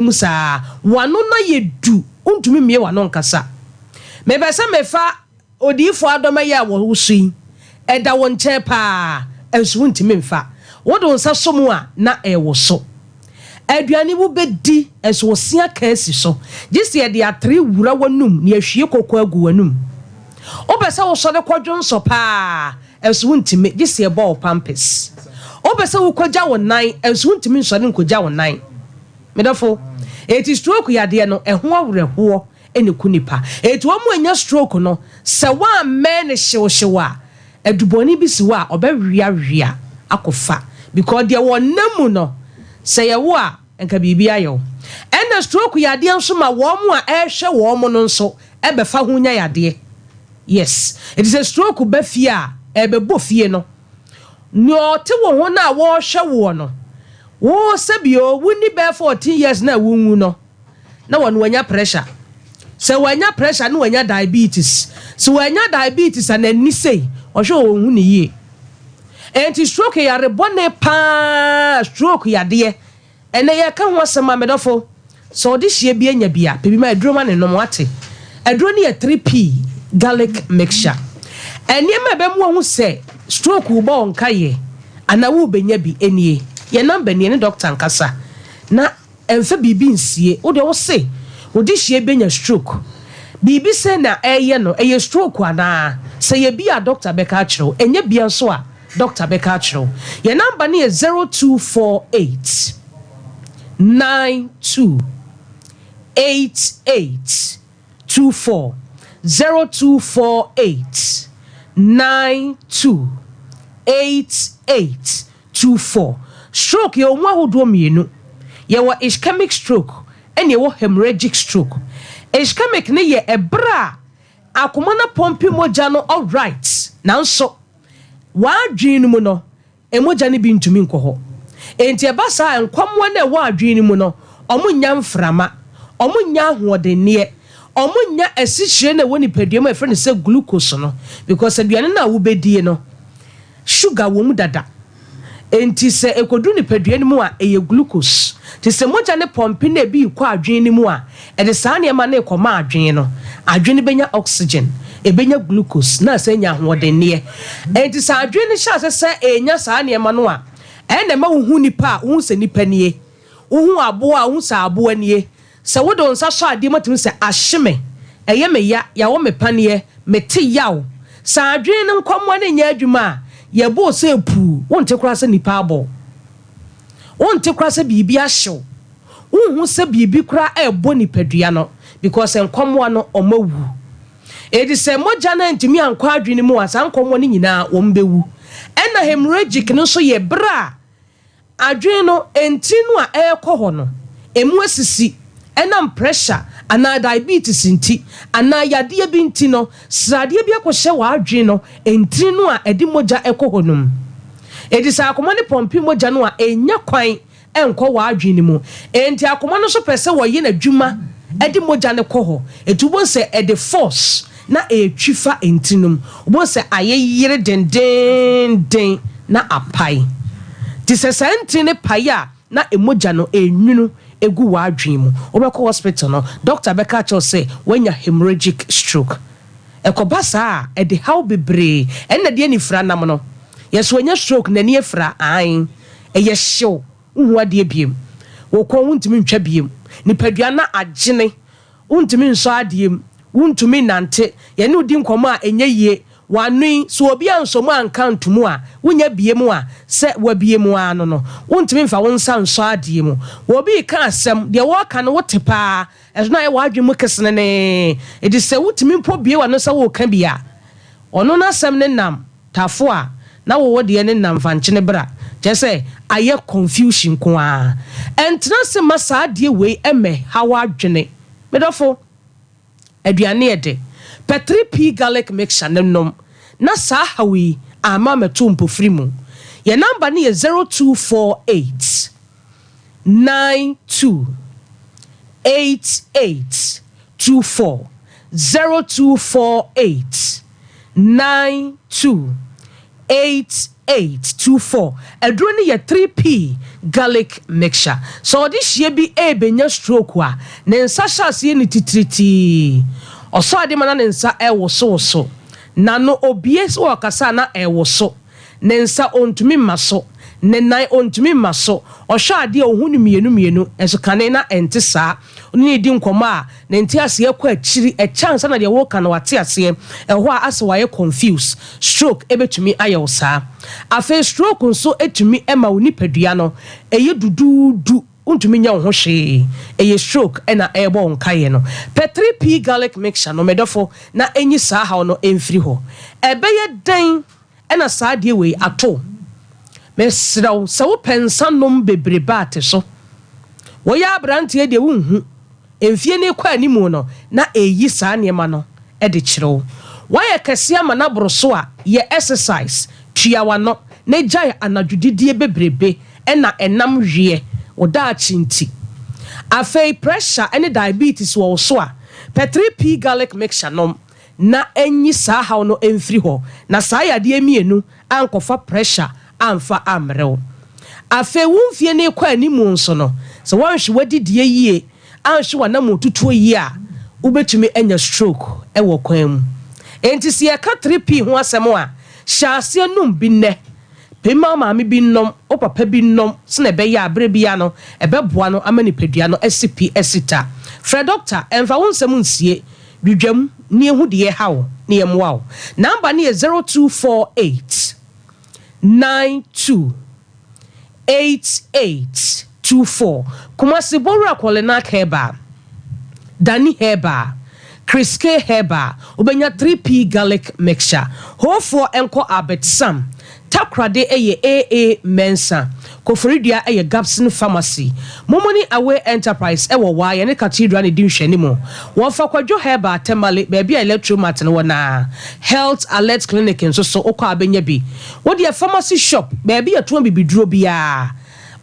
mu saa. W'ano no ayɛ du, wontumi mmue w'ano nkasa. Mepɛ sɛ mefa odiyifoɔ adɔma yi a wɔwoso yi, ɛda wo nkyɛn paa, nso wontumi mfa. Wode wo nsa sɔ mu a, na ɛrewoso. Aduane wobɛdi, nso wo se aka asi so. Gye sɛ yɛde atere wura w'anum na yɛahwie koko agu w'anum. Wopɛ sɛ wosɔre kɔdwonsɔ paa, nso wontumi, gye sɛ yɛbɔ wo pampers. Wopɛ sɛ wokɔgya wo nan, nso wontumi nsɔre nkɔgya wo nan. Me dɔfo, enti stroke yadeɛ no, ɛho awerɛhoɔ na ɛku nipa. Enti wɔn a wɔanya stroke no, sɛ woammɛn no hyewhyew a, adubɔne bi si hɔ a, ɔbɛweawea akɔfa. Because deɛ wɔnam mu no, sɛ ɛyɛ wo a, nka biribi ayɛ wo. Ɛna stroke yadeɛ nso ma wɔn a ɛrehwɛ wɔn no nso bɛfa ho nya yadeɛ. Yes. Enti sɛ stroke ba fie a, ɛrebɛbɔ fie no. Nea ɔte wo ho no a wɔrehwɛ woɔ no, wo sɛbi o, wonni bɛyɛ 14 years no a wonwu no, na wɔn wanya pressure. Sɛ wanya pressure na wanya diabetes. Sɛ wanya diabetes a n'ani sei, ɔhwɛ a ɔnhu no yie. Enti stroke yɛ yare bɔne paa, stroke yadeɛ. Ɛnnɛ yɛreka ho asɛm a, me dɔfo, sɛ ɔdehyeɛ bi anya bi a, pɛ bi ma aduro ma no nom, woate? Aduro no yɛ 3P garlic mixture. Nneɛma a ɛbɛma woahu sɛ stroke rebɔ wo nkaeɛ anaa worebɛnya bi nie. Yɛn number nie, ne dɔkta nkasa na ɛmfa biribi nsie. Wo deɛ wose wo dehyeɛ bɛnya stroke, biribi sɛn na ɛreyɛ no, ɛyɛ stroke anaa? Sɛ ɛyɛ bi a, dɔkta bɛka akyerɛ wo, ɛnyɛ bi nso a, Dɔkta bɛka akyerɛ wo. Yɛn namba no yɛ 0248 92 88 24, 0248 92 88 24. Stroke yɛwɔ mu ahodoɔ mmienu. Yɛwɔ ischemic stroke ɛna yɛwɔ hemorrhagic stroke. Ischemic no yɛ ɛberɛ a akoma no apɔmpe mogya no alright nanso w'adwene no mu no, mogya no bi ntumi nkɔ hɔ. Enti ɛba saa a, nkwammoa no a ɛwɔ adwene no mu no, wɔnnya mframa, wɔnnya ahoɔdenneɛ, wɔnnya asikyire no a ɛwɔ nipadua mu a yɛfrɛ no sɛ glucose no, because aduane no a wobɛdie no, sugar wɔ mu dada. Enti sɛ ɛkɔduru nipadua no mu a, ɛyɛ glucose. Nti sɛ mogya no pɔmpe na ebi rekɔ adwene no mu a, ɛde saa nneɛma no rekɔma adwene no. Adwene no bɛnya oxygen, ɛbɛnya glucose, na asan anya ahoɔdenneɛ. Enti sɛ adwene no hyɛ ase sɛ ɛrenya saa nneɛma no a, ɛnna ɛma wohu nipa a, wohu sɛ nipa nie. Wohu aboa a, wohu sɛ aboa nie. Sɛ wode wo nsa sɔ adeɛ mu a, tumi sɛ, ahye me, ɛyɛ me ya, yɛawɔ me paneɛ, mete yaw. Sɛ adwene no nkwammoa no nyɛ adwuma a, yɛbɔ wo sɛ puu, wonte koraa sɛ nnipa abɔ wo. Wonte koraa sɛ biribi ahye wo. Wonhu sɛ biribi koraa ɛrebɔ nipadua no because nkwammoa no wɔawu. Enti sɛ mogya no antumi ankɔ adwene no mu a, saa nkwammoa no nyinaa wɔbɛwu. Ɛna hemorrhagic no nso yɛ berɛ a Adwene no, ntini no a ɛrekɔ hɔ no, emu asisi ɛnam pressure anaa diabetes nti, anaa yadeɛ bi nti no, sradeɛ bi akɔhyɛ w'adwene no ntini no a ɛde mogya kɔ hɔ no mu. Enti sɛ akoma no pɔmpe mogya no a, ɛnnya kwan nkɔ w'adwene no mu. Enti akoma no nso pɛ sɛ wɔyɛ n'adwuma de mogya no kɔ hɔ. Enti wobɛhu sɛ ɛde force na ɛretwi fa ntini no mu. Wobɛhu sɛ ayeyere dendeenden na apae. Nti sɛ saa ntini no pae a, na mogya no renwunu gu w'adwene mu. Wobɛkɔ hospital no, doctor bɛka akyerɛ wo sɛ woanya hemorrhagic stroke. Ɛkɔba saa a, ɛde haw bebree. Ɛnna deɛ anifira nam no, yɛse wanya stroke, n'ani afira, aane, ɛyɛ hyew, wonhu adeɛ biom. Wo kɔn wontumi ntwa biom. Nipadua no agyene. Wontumi nsɔ adeɛ mu, wontumi nnante, yɛne wo di nkɔmmɔ a ɛnyɛ yie, w'ano yi, sɛ obi ansɔ mu anka anto mu a, wonya bie mu a, sɛ wabie mu ara no no, wontumi mfa wo nsa nsɔ adeɛ mu. Obi reka asɛm, deɛ wɔreka no wote pa ara, ɛso na ayɛ w'adwene mu kesenenee, enti sɛ wotumi mpo bue w'ano sɛ woreka bi a, ɔno n'asɛm no nam tafo a, na wo deɛ no nam fankyene bra, kyerɛ sɛ ayɛ confusion nko ara. Ɛntena ase mma saa adeɛ wei mmɛha w'adwene. Me dɔfo, aduane yɛ dɛ. Pɛ 3P garlic mixture no nom na saa haw yi amma ammɛto wo mpofiri mu. Yɛn number no yɛ 0248 92 88 24, 0248 92 88. 8824. Aduro no yɛ 3P garlic mixture. Sɛ ɔdehyeɛ bi rebɛnya stroke a, ne nsa hyɛ aseɛ ne titiritii. Ɔsɔ ade ma na ne nsa rewosowoso. N'ano obue sɛ ɔrekasa a na ɛrewoso. Ne nsa ɔntumi mma so. Ne nan ɔntumi mma so. Ɔhwɛ adeɛ a ɔhu no mmienu mmienu. Nso kane na ɛnte saa. Wo ne no redi nkɔmmɔ a, ne nteaseɛ kɔ akyiri. Ɛkyɛ ansa na deɛ woreka no wate aseɛ. Ɛhɔ a asɛ wayɛ confuse. Stroke bɛtumi ayɛ wo saa. Afei stroke nso tumi ma wo nipadua no yɛ duduudu. Wontumi nyɛ wo ho hwee. Ɛyɛ stroke na ɛrebɔ wo nkaeɛ no. Pɛ 3P garlic mixture no, me dɔfo, na ɛnyi saa haw no mfiri hɔ. Ɛbɛyɛ dɛn na saa adeɛ wei ato wo? Mesrɛ wo, sɛ wopɛ nsa nom bebrebe a, te so. Woyɛ aberanteɛ deɛ wonhu. Mfie no rekɔ anim no, na ɛreyi saa nneɛma no de kyerɛ wo. Woayɛ kɛseɛ ama no aboro so a, yɛ exercise, tua w'ano, na gyae anadwo didie bebrebe na ɛnam weɛ, wo daakye nti. Afei pressure ne diabetes wɔ wo so a, pɛ 3P garlic mixture nom na ɛnyi saa haw no mfiri hɔ na saa yadeɛ mmienu ankɔfa pressure amfa ammrɛ wo. Afei wo mfie no rekɔ animu nso no, sɛ woanhwɛ w'adidie yie, anhwɛ w'anammɔntutuo yie a, wobɛtumi anya stroke wɔ kwan mu. Enti sɛ yɛka 3P ho asɛm a, hyɛ aseɛ nom bi nnɛ. Pɛ ma wo maame bi nnom, wo papa bi nnom sɛnea ɛbɛyɛ a berɛ biara no ɛbɛboa no ama nipadua no asi pi asi ta. Frɛ dɔkta, ɛmfa wo nsɛm nsie, dwudwam na yɛhu deɛ ɛha wo na yɛmmoa wo. Number no yɛ 0248 92 8824, Kumasi Bowura Kolinak Herbal, Dani Herbal, Chris K Herbal, wobɛnya 3P Garlic Mixture. Hoofoɔ nkɔ Albert Sam, Takoradi yɛ AA Mensah, Koforidua yɛ Gabson Pharmacy, Momoni Away Enterprise wɔ Waa, yɛne Cathedral na ɛdi nhwɛanimu. Wɔfa Kwadwo Herbal, Tamale, baabi a Electromat no wɔ no ara. Health Alert Clinic nso so, wokɔ a wobɛnya bi. Wo deɛ pharmacy shop, baabi a yɛtɔn bibiduro biara,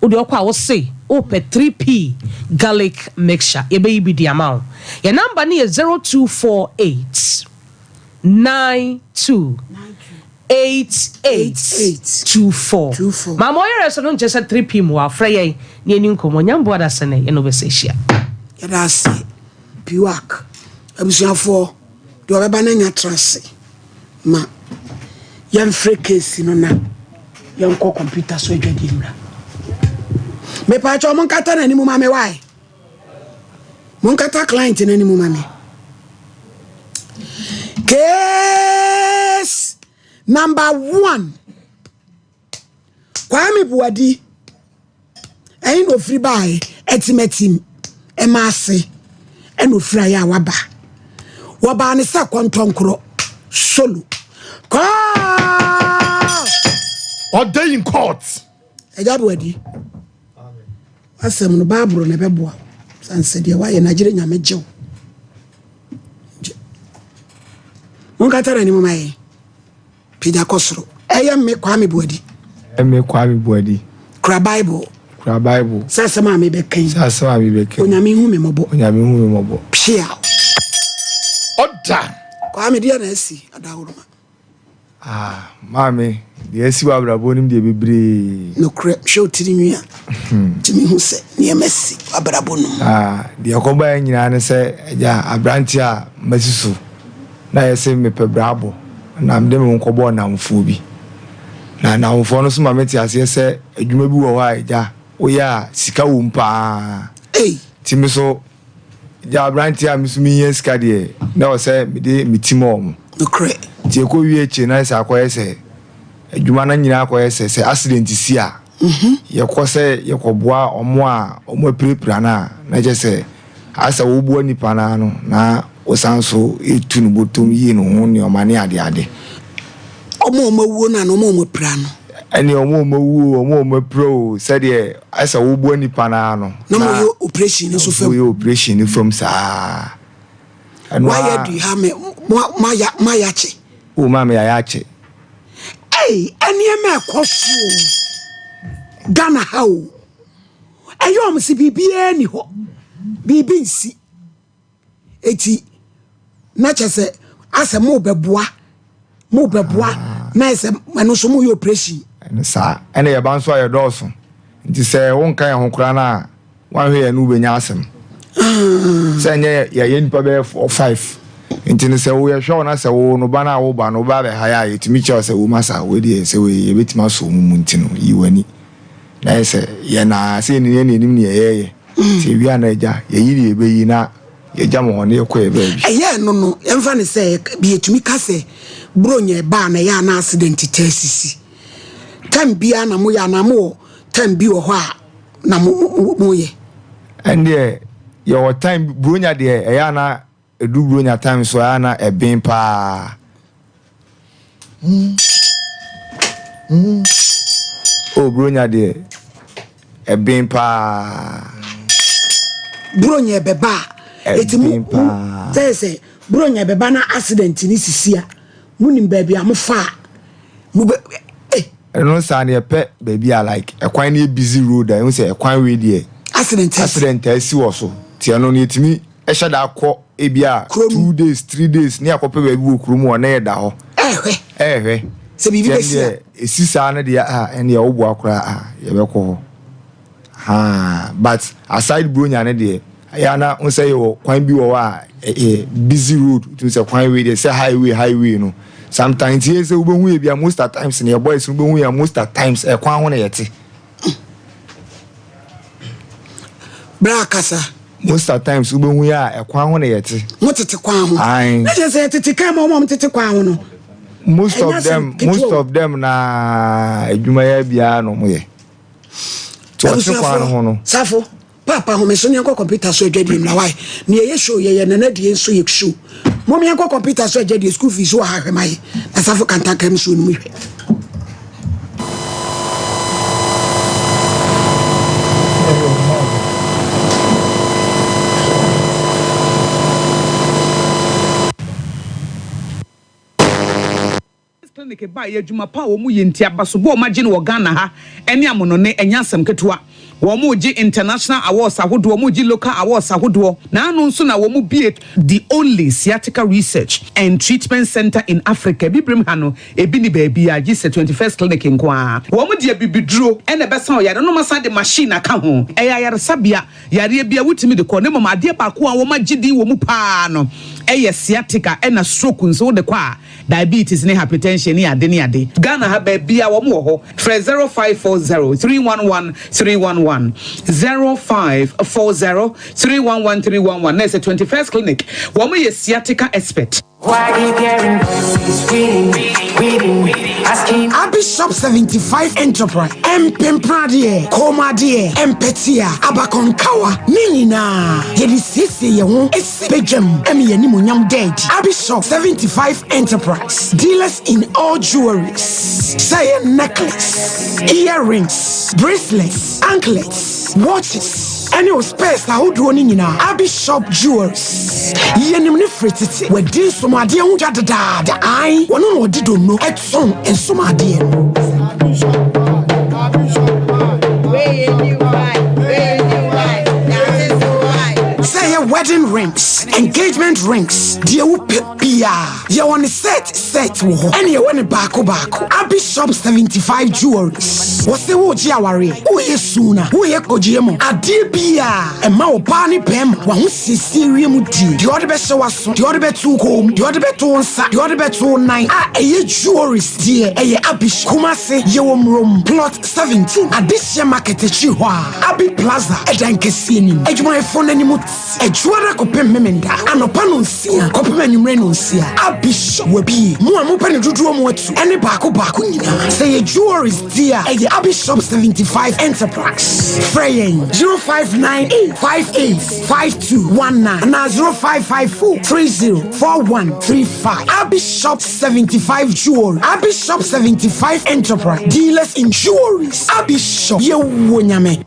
wo deɛ wokɔ a wose wopɛ 3P garlic mixture, yɛbɛyi bi de ama wo. Yɛn number no yɛ 0248 92 88 24. Maame ɔyɛrɛ so no nkyɛ sɛ 3P mu a, frɛ yɛn na yɛni nkɔmmɔ. Nyamboa da sɛnɛ yɛne wo bɛsɛ ahyia. Yɛda ase Piwak abusuafoɔ deɛ ɔbɛba no anya tra ase ma yɛmfrɛ case no na yɛnkɔ computer so adwadie mmra. Mepaakyɛw monkata n'anim ma me wae. Monkata client no anim ma me. Case number one. Kwame Buadi. Ɛhe na ofiri baeɛ? Atimatim, ɛma ase ɛna ofiri ayɛ a waba. Wɔbaa ne sɛ kɔntɔnkorɔ, solo. Kɔɔ! Ɔda in court. Agya Buadi, w'asɛm no Bible na ɛbɛboa wo. Sane sɛ deɛ woayɛ no agyere Nyame gye wo. Monkata n'anim ma yɛn. Pagya kɔ soro. Ɛyɛ me Kwame Boadi. Ɛyɛ me Kwame Boadi. Kura Bible. Kura Bible. Sɛ asɛm a mebɛka yi. Sɛ asɛm a mebɛka yi. Onyame hu me mmɔbɔ. Onyame hu me mmɔbɔ. Pia. Ɔda. Kwame deɛ na asi adaworoma. Ah, maame, deɛ asi wɔ abrabɔ no mu deɛ bebree. Nokorɛ, hwɛ wo tiri nwi a, tumi hu sɛ nneɛma si w'abrabɔ no mu. Ah, deɛ ɛkɔbaeɛ nyinaa ne sɛ, agya, aberanteɛ a masi so. Na ayɛ sɛ mepɛ brabɔ, na mede me ho kɔbɔɔ nnamfoɔ bi. Na nnamfoɔ no nso ma mete aseɛ sɛ adwuma bi wɔ hɔ a agya woyɛ a sika wɔ mu paa. Nti me so agya aberanteɛ a me so mehia sika deɛ na ɛwɔ sɛ mede me ti ma wɔn. Nokorɛ. Nti ɛkɔ wie akyire na ayɛ sɛ akɔyɛ sɛ adwuma no nyinaa akɔyɛ sɛ sɛ accident si a Yɛkɔ sɛ yɛkɔboa wɔn a wɔapirapira no a, na kyerɛ sɛ ayɛ sɛ woboa nipa no ara no na wosan nso tu no bɔtɔm yi ne ho nneɛma ne adeade. Wɔn a wɔawuo no anaa wɔn a wɔapira no? Ɛnneɛ wɔn a wɔawuo o, wɔn a wɔapira o, sɛdeɛ ayɛ sɛ woboa nipa no ara no. Na moyɛ operation no nso fam. Moyɛ operation no fam saa. Ɛno ara. Moayɛ adu ha mɛ, moayɛ akyɛ. O maame yɛayɛ akyɛ. Ei nneɛma ɛkɔ so o Ghana ha o ɛyɛ wɔn sɛ biribiara ni hɔ biribi nsi eti na kyɛ sɛ asɛ mo bɛboa mo bɛboa na ɛsɛ ɛno nso mo yɛ operation. Ɛno saa. Ɛna yɛba nso a yɛdɔɔso. Nti sɛ wonka yɛn ho koraa no a, woanhwɛ yɛn no wobɛnya asɛm. Sɛ ɛnyɛ yɛyɛ nnipa bɛyɛ four five. Nti no sɛ woyɛhwɛ wo na sɛ wo no ba no a woba no woba abɛha yɛ a yɛtumi kyerɛ wo sɛ wo masa wei deɛ sɛ wei yɛbɛtumi asɔ wo mu nti no yi w'ani. Na yɛ sɛ yɛn na sɛ yɛn yɛn anim ne yɛyɛyɛ. Sɛ yɛwie a na agya yɛyi deɛ yɛbɛyi na yɛgya mo hɔ na yɛkɔ yɛ baabi. Ɛyɛ ɛno no yɛmfa no sɛ bi yɛtumi ka sɛ Buronya ɛba a na ɛyɛ a na accident taa sisi. Time biara na moyɛ anaa mowɔ time bi wɔ hɔ a na moyɛ? Ɛndeɛ yɛwɔ time Buronya deɛ ɛyɛ a na ɛduru Buronya time so ɛyɛ a na ɛben paa. Oh Buronya deɛ ɛben paa. Buronya ɛbɛba a ɛti mo sɛ sɛ Buronya ɛbɛba na accident ne sisi a monim baabi a mofa a mobɛ eh. Ɛno saa no yɛpɛ baabi a like ɛkwan no yɛ busy road a ɛhu sɛ ɛkwan wei deɛ accident accident a asi wɔ so nti ɛno no yɛtumi ɛhyɛ da kɔ ebi a 2 days 3 days ne yɛakɔpɛ baabi wɔ kurom hɔ na yɛda hɔ ɛɛhwɛ ɛɛhwɛ sɛ biribi bɛsi a ɛsi saa no deɛ a ɛndeɛ woboa koraa a yɛbɛkɔ hɔ haa. But aside Buronya no deɛ ɛyɛ a na wo sɛ yɛwɔ kwan bi wɔ hɔ a ɛyɛ busy road, wotumi sɛ kwan wei deɛ sɛ highway highway no sometimes yɛ sɛ wobɛhu yɛ bi a most at times no yɛ boys no wobɛhu yɛ most at times ɛkwan ho na yɛte. Bra kasa. Most at times wobɛhu yɛ a ɛkwan ho na yɛte. Mo tete kwan ho. Ae. Na kyerɛ sɛ yɛtete kan ma wɔn a wɔtete kwan ho no. Most of them, most of them na adwumayɛ biara na wɔyɛ. Nti ɔte kwan no ho no. Safo, Paapa home so ne yɛnkɔ computer so adwadie mmra wae. Ne yɛyɛ show yɛyɛ Nana die nso yɛ show. Mom yɛnkɔ computer so adwadie school fees wɔ ha hwɛ ma yɛ. Na Safo kantanka mu suo no mu hwɛ. Aids Clinic baeɛ, adwuma pa a wɔn yɛ nti, abasobɔ a wɔn agye no wɔ Ghana ha ne amonɔne, ɛnyɛ asɛm ketewa. Wɔn regye international awards ahodoɔ, wɔn regye local awards ahodoɔ. Naano nso na wɔn bue the only sciatica research and treatment centre in Africa. Abibirem ha no, ebi nni baabiara gye sɛ 21st Clinic nko ara. Wɔn de abibiduro na ɛbɛsa ɔyare no, na wɔasan de machine aka ho. Ɛyɛ ayaresabea, yareɛ biara wotumi de kɔ, na mmom adeɛ baako a wɔn agye din wɔ mu pa ara no yɛ sciatica ɛna stroke nso wode kɔ a, Diabetes ne hypertension ne ade ne ade. Ghana ha baabiaa wɔn wɔ hɔ. Frɛ 0540 311 311, 0540 311 311 na ɛsɛ 21st Clinic. Wɔn yɛ sciatica expert. Abi Shop 75 Enterprise, Mpempradeɛ, kɔnmuadeɛ, mpɛtea, abakɔnkawa, ne nyinaa yɛde siesie yɛn ho si badwam ma yɛn animuonyam da adi. Abi Shop 75 Enterprise, dealers in all jewelries, sɛ ɛyɛ necklace, earrings, bracelets, anklets, watches, ɛne wo spares ahodoɔ no nyinaa. Abi Shop Jewelries, yɛnim no firi tete, wadi nsomadeɛ ho dwa dedaada, ae, wɔno na ɔde donno tɔn nsomadeɛ no. Sɛ ɛyɛ wedding rings, engagement rings, deɛ wopɛ biara, yɛwɔ ne set set wɔ hɔ, ɛne yɛwɔ ne baako baako. Abi Shop 75 Jewelries, wɔse wogye awareɛ, woyɛ suna, woyɛ kɔgyeɛ mu, adeɛ biara ɛma ɔbaa ne bɛrima wahosiesie wie mu die, deɛ ɔde bɛhyɛ w'aso, deɛ ɔde bɛto wo kɔn mu, deɛ ɔde bɛto wo nsa, deɛ ɔde bɛto wo nan a ɛyɛ jewelries deɛ ɛyɛ Abi Shop. Kumase yɛwɔ Murom Plot 17, Adehyeɛ Market akyiri hɔ a, Abi Plaza ɛdan kɛseɛ nim. Adwumayɛfoɔ no anim te Adwuada kɔpem Memenda anɔpa nonsia kɔpem anwummerɛ nonsia. Abi Shop wabie mo a mopɛ no dodoɔ mu atu ɛne baako baako nyinaa. Sɛ ɛyɛ jewelries deɛ a ɛyɛ Abi Shop 75 Enterprise. Frɛ yɛn 0598 58 5219 anaa 0554 30 4135. Abi Shop 75 Jewelry, Abi Shop 75 Enterprise, dealers in jewelries. Abi Shop, yɛwɔ Nyame.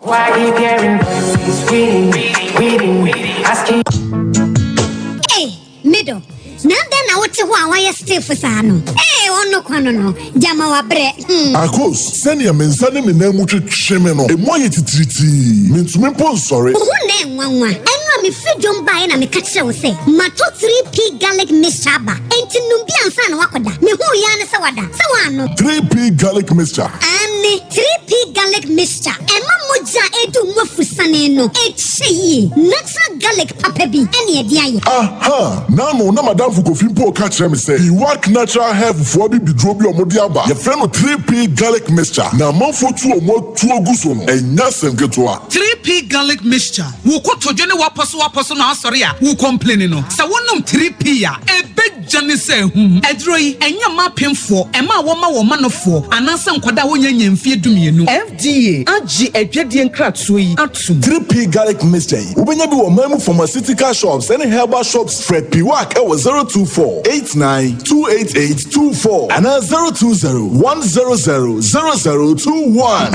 Hey, middle. Na dɛn na wote hɔ a woayɛ stiff saa no? Ee, ɔno kwa no no, gyama wabrɛ. Akos, sɛnea me nsa ne me nan mu twetwe me no, emu ayɛ titiritii. Mintumi mpo nsɔre. Wo ho nnɛ nwanwa. Ɛno Ɛnnora mefiri dwom baeɛ na meka kyerɛɛ wo sɛ matɔ 3P Garlic Mixture aba, enti nom bi ansa na woakɔda. Mehuu yi ara ne sɛ woada. Sɛ woannom? 3P Garlic Mixture. Aane, 3P Garlic Mixture. Ɛma mogya a ɛredi wo mu afusane no kyɛ yie. Natural garlic papa bi ne ɛde ayɛ. Aha! N'ano na m'adamfo Kofi mpo reka kyerɛ me sɛ Biwak Natural Health foɔ abibiduro bi a wɔde aba, yɛfrɛ no 3P Garlic Mixture, na amanfoɔ tu wɔn atuo gu so no, ɛnyɛ asɛm ketewa. 3P Garlic Mixture, Wo kotodwe ne w'apɔsowapɔso na asɔre a wo complaini no, sɛ wonom 3P a, ɛbɛgya ne sɛ ahum. Aduro yi, ɛnyɛ mma apemfoɔ, mmaa a wɔma wɔn manofoɔ, anaasɛ nkwadaa a wɔnnya nnya mfeɛ dumienu. FDA agye adwadie nkratoɔ yi atom. 3P Garlic Mixture yi, wobɛnya bi wɔ ɔman mu pharmaceutical shops ne herbal shops. Frɛ Piwak wɔ 024 89 288 24 anaa 020 100 0021.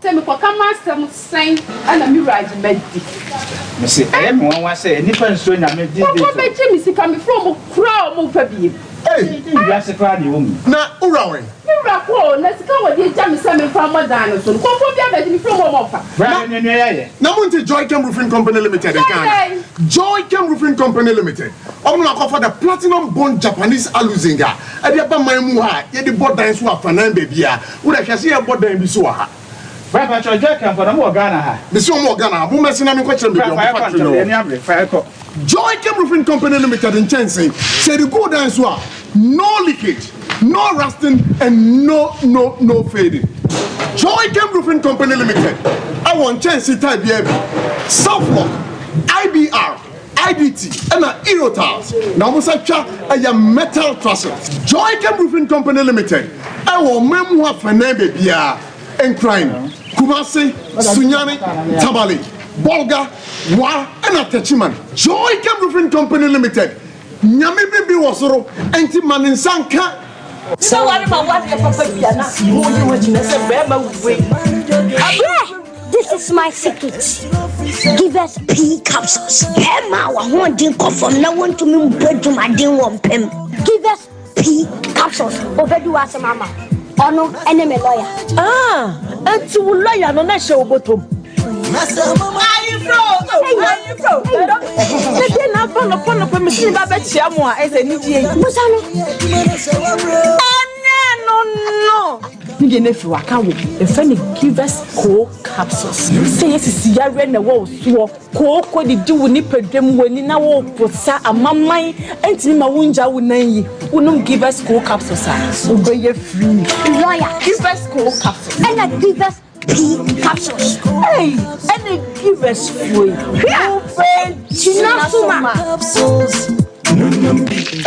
Sɛ mekɔka m'asɛm sɛn na me wura agye madi. Mese ɛyɛ me nwanwa sɛ nnipa nsuro Nyame these days o. Kɔkɔ bɛgye me sika mefrɛ ɔmo koraa a ɔmo mfa biem. Ei! Wiase koraa deɛ ɛwɔ mu yi. Na wo wura wɛn? Me wura kɔ o, na sika a wɔde agya me sɛ memfa mmɔ dan no so no, kɔmfoɔ bi abɛgye mefrɛ ɔmo a ɔmo mfa. Bra na nua nua yɛ. Na monte Joychem Roofing Company Limited nka ana? Joychem Roofing Company Limited, wɔn na wɔakɔfa the Platinum Bond Japanese Aluzinc a ɛde aba man mu ha a yɛde bɔ dan so wɔ afanan baabiara. Wo deɛ hwɛ sɛ yɛrebɔ dan bi so wɔ ha. Bra pakyɛw Joychem fo no ɔmo wɔ Ghana ha? Mese wɔn wɔ Ghana ha, mommɛse na menkɔkyerɛ mo Bra baabi a fa wɔn yɛkɔ factory ntɛm no wɔ. yɛni abere fa yɛkɔ. Joychem Roofing Company Limited nkyɛnsee, sɛ yɛde gu wo dan so a, no leakage, no rusting and no no no fading. Joychem Roofing Company Limited wɔ nkyɛnsee type biara bi, Southlock, IBR, IDT ɛna Eurotiles na wɔn nsa twa ɛyɛ metal trusses. Joychem Roofing Company Limited ɛwɔ ɔman mu hɔ afɛnɛn baabiara, Nkran, Kumasi, Sunyani, Tamale, Bolga, Wa ɛna Techiman. Joychem Roofing Company Limited, Nyame bi bi wɔ soro ɛnti ma ne nsa nka. Sɛ ware ma wo adeɛ papa bi a na woyi wo agyina sɛ bɛrima wei. Abrɛ, this is my secret. Give us pea capsules. Bɛrima a w'ahoɔden kɔ fam na wontumi mbɔ adwumaden wɔ mpam. Give us pea capsules. Obedi w'asɛm ama wo. Ɔno ɛne me lawyer. Ah, ɛnti wo lawyer no na ɛhyɛ wo bɔtɔm. Sɛdeɛ na aba nɔpa nɔpa mesi ne ba bɛkyia mo a ɛsɛ anigyeɛ yi. Busa no. Ɛnyɛ no no. Ne deɛ no afiri waka wo. Yɛfrɛ no Givers Co capsules. Sɛ yɛ sisi yareɛ na ɛwɔ wo soɔ, kooko didi wo nipadua mu, w'ani na woposa amaman ɛntumi ma wongya wo nan yi. Wonom Givers Co capsules a, wobɛyɛ free. Lawyer. Givers Co capsules. Ɛna Givers P capsules. Ei, ɛne givers foɔ yi. Wobɛgyina so ma.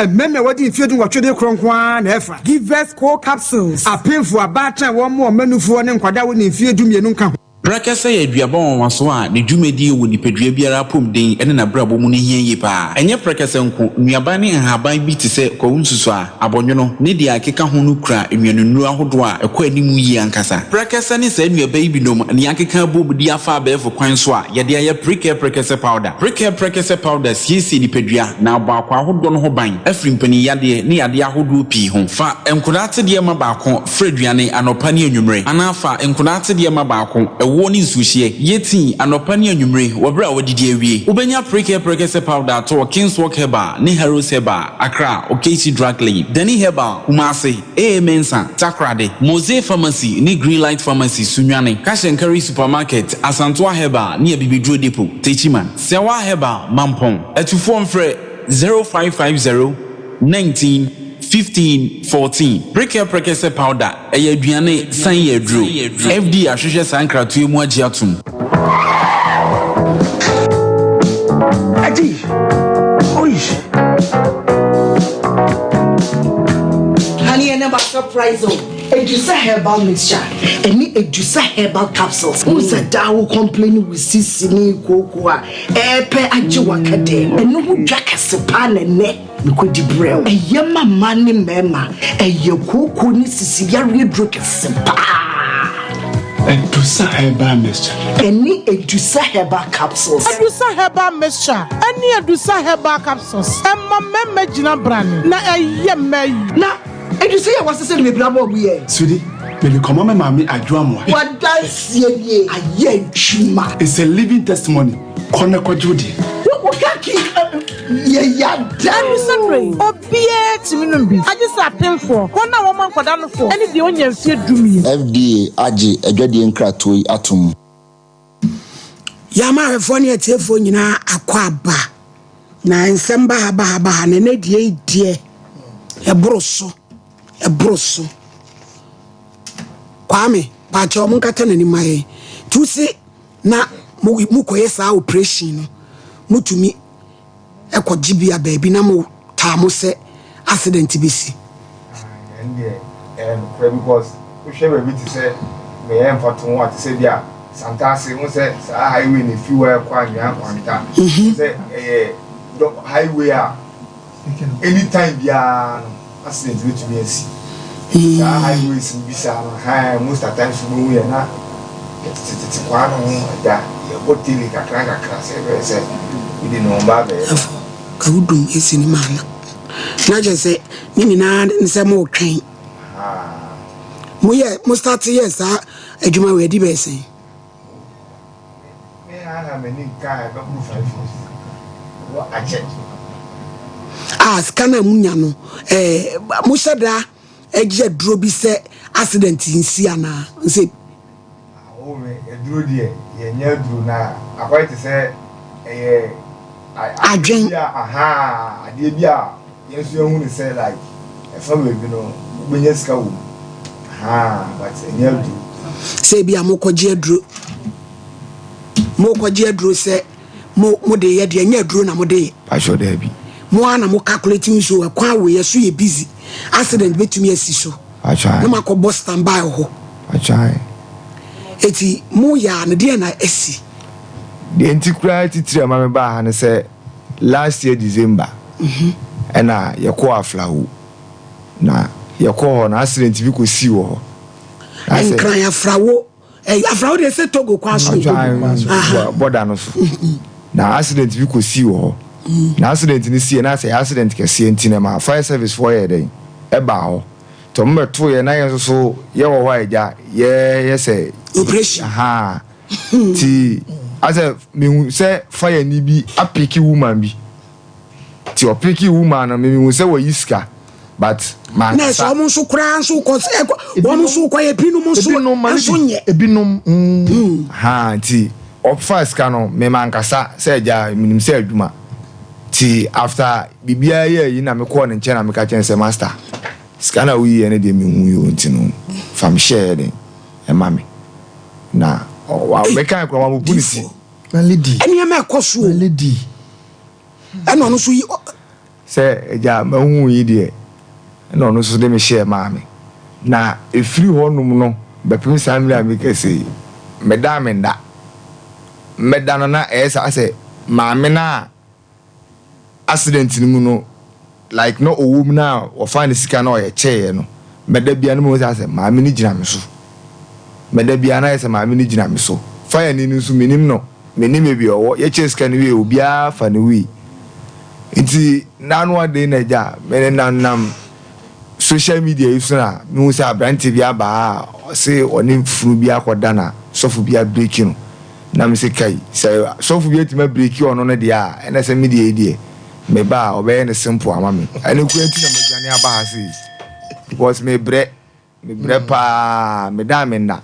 Mmarima a wɔadi mfeɛ dunwɔtwe de korɔ nko ara na ɛfa. Givers Co capsules. Apemfo, abaatan a wɔmmoa wɔn mmanufoɔ ne nkwadaa a wɔnni mfeɛ dumienu nka ho. Prɛkɛsɛ yɛ aduaba nwanwaso a ne dwumadie wɔ nipadua biara apɔmuden ne n'abrabɔ mu no hia yie pa ara. Ɛnyɛ prɛkɛsɛ nko, nnuaba ne nhaban bi te sɛ kwawu nsusuaa, Abɔnwono, ne deɛ ɛkeka ho no kura nnuanennuro ahodoɔ a ɛkɔ anim yie ankasa. Prɛkɛsɛ ne saa nnuaba yi binom na yɛakeka abom de afa abɛɛfo kwan so a yɛde ayɛ Prekɛ Prɛkɛsɛ Powder. Prekɛ Prɛkɛsɛ Powder siesie nipadua na abɔ akwaa ahodoɔ no ho ban afiri mpaninyadeɛ ne yadeɛ ahodoɔ pii ho. Fa nkodaa atedeɛ ma baako fra aduane anɔpa ne anwummere anaa fa nkodaa atedeɛ ma baako, ɛwoɔ ne nsuohyeɛ, yɛ tii anɔpa ne anwummere wɔ berɛ a woadidi awie. Wobɛnya Prekɛ Prɛkɛsɛ Powder atɔ wɔ Kingswalk Herbal ne Harrows Herbal. Accra, Okaichi Drug Lane, Danny Herbal, Kumasi, AA Mensah, Takoradi, Mose Pharmacy ne Greenlight Pharmacy, Sunyani, Cash and Carry Supermarket, Asantoa Herbal ne Abibiduro Depot, Techiman, Sɛwa Herbal, Mampong. Atufoɔ mfrɛ 0550 19 15 14. Prekɛ Prɛkɛsɛ Powder, ɛyɛ aduane san yɛ aduro. FDA ahwehwɛ saa nkratoɔ yi mu agye atom. Aji, oish. Honey, and about surprise o. Edusa herbal mixture ɛne Edusa herbal capsules. N sɛ daa wo complain wo sisi ne kooko a ɛɛpɛ agye waka dɛ. Ɛno ho dwa kɛse paa na ɛnɛ. Mekɔdi brɛ wo. Ɛyɛ ma mmaa ne mmarima. Ɛyɛ kooko ne sisi yareɛ duro kɛse paa. Adusa herbal mixture. Ɛne Adusa herbal capsules. Adusa herbal mixture ɛne Adusa herbal capsules ɛma mmarima gyina brane na ɛyɛ mmaa yi. Na Adusa yi a wɔasesa no bebree ama wɔn yɛ. Sweetie, mede kɔma me maame Adwoamoa. W'adanseɛ nie, ayɛ adwuma. It's a living testimony. Kɔ na kɔgye wo deɛ. Wo kaki yɛ ya dɛ. Adusa nnuro yi, obiara tumi nom bi, agye sɛ apemfoɔ, wɔn a wɔma nkwadaa nofoɔ ne deɛ ɔnnya mfeɛ dumien. FDA agye adwadie nkratoɔ yi atom. Yɛama ahwɛfoɔ ne atiefoɔ nyinaa akwaaba. Na nsɛm bahabahabaha na ɛnɛ deɛ yi deɛ ɛboro so, ɛboro so. Kwame, paakyɛ wɔn nkata n'anim ma yɛn. Nti wo se na mo mokɔyɛ saa operation no, motumi ɛkɔgye bi a baabi na mo taa mo sɛ accident bɛsi. Ɛndeɛ ɛyɛ nokorɛ because wohwɛ baabi te sɛ meyɛ mfatoho a te sɛ bi a Santase wohu sɛ saa highway no ɛfiri hɔ ɛkɔ Anwea Nkwanta wohu sɛ ɛyɛ dɔ highway a anytime biara no accident bɛtumi asi saa highways no bi saa no ha most of times wobɛhu yɛ na yɛtetetete kwaa no ho ɛda yɛbɔ tele kakra kakra sɛ ɛbɛyɛ sɛ wode ne ho ba abɛyɛ Ɛfo ka wo dum esi ne maa no na kyerɛ sɛ ne nyinaa ne sɛ mo twɛn mo yɛ mo start yɛ saa adwuma wɔ adi bɛyɛ sɛn. Me ha na m'ani nka a ɛbɛboro 5 years wɔ akyɛ. A sika no a munya no ɛɛ mo hyɛ da agye aduro bi sɛ accident nsi anaa nsɛ. Awo me aduro deɛ yɛnyɛ aduro na akɔyɛ te sɛ ɛyɛ adwen bi a aha adeɛ bi a yɛn nso yɛhu ne sɛ like ɛfa baabi no wobɛnya sika wɔ mu aha, but ɛnyɛ aduro. Sɛ ebi a mokɔgye aduro, mokɔgye aduro sɛ mo mo de yɛ deɛ, ɛnyɛ aduro na mo de yɛ. Pahyɛ daabi. Mo ara na mo calculate nso ɛkwan wei ɛso yɛ busy, accident bɛtumi asi so Pahyɛ. na mo akɔbɔ stand by wɔ hɔ. Pahyɛ. Eti mo yɛ a no deɛ na asi? Deɛ nti koraa titiri a ma me baa ha ne sɛ last year December ɛna yɛkɔɔ Aflawo na yɛkɔɔ hɔ no accident bi kɔsii wɔ hɔ. Na sɛ- Nkran Afrawo, ɛyɛ Afrawo deɛ sɛ Togo kwan so. Atwa bɔda no so na accident bi kɔsii wɔ hɔ na accident no siiɛ na sɛ ɛyɛ accident kɛseɛ nti na ma fire service foɔ yɛ dɛn ɛbaa hɔ nti ɔmo bɛtoeɛ na yɛn nso so yɛwɔ hɔ a agya yɛyɛ sɛ operation ha nti asɛ mehu sɛ fire ni bi apick woman bi nti ɔpick woman no mehu sɛ wɔyi sika but na ɛsɛ ɔmo nso koraa nso kɔ ɛkɔ wɔn nso kɔ yɛ binom nso nso nyɛ. Ebinom. Ha nti ɔfa sika no mema nkasa sɛ agya menim sɛ adwuma nti after biribiara yɛ yi na mekɔɔ ne nkyɛn na meka kyɛn sɛ, "Master, sika na woyiɛ no deɛ mehu yi o," nti no fa me hyɛɛ den ɛma me na meka kora wabubu ne ti. Lady. Nneɛma ɛkɔ so o. Lady. Ɛna ɔno nso yi. Sɛ agya mahu yi deɛ ɛna ɔno nso de me hyɛɛ maa me na ɛfiri hɔnom no bɛpem saa mmerɛ a meka sɛ yi meda me nda mɛda no na ɛyɛ saa sɛ maame no a accident no mu no like na ɔwɔ mu na wɔfa ne sika na ɔyɛ kyɛeɛ no, mɛda bia no mu sɛ sɛ maame no gyina me so, mɛda bia na yɛ sɛ maame no gyina me so. Fire ni no nso menim no, menim ebi ɔwɔ yɛkyɛ sika no wie obiara fa ne wei nti n'ano ade na agya mene nanam social media yi so na mehu sɛ aberante bi aba a ɔse ɔne funu bi akɔda na sɔfo bi abreak no na me sɛ kai sɛ sɔfo bi atumi abreak ɔno no deɛ a ɛna sɛ me deɛ yi deɛ meba a ɔbɛyɛ ne simple ama me. Ɛno kura nti na madwane aba ha sei because mebrɛ, mebrɛ paa, meda a menda.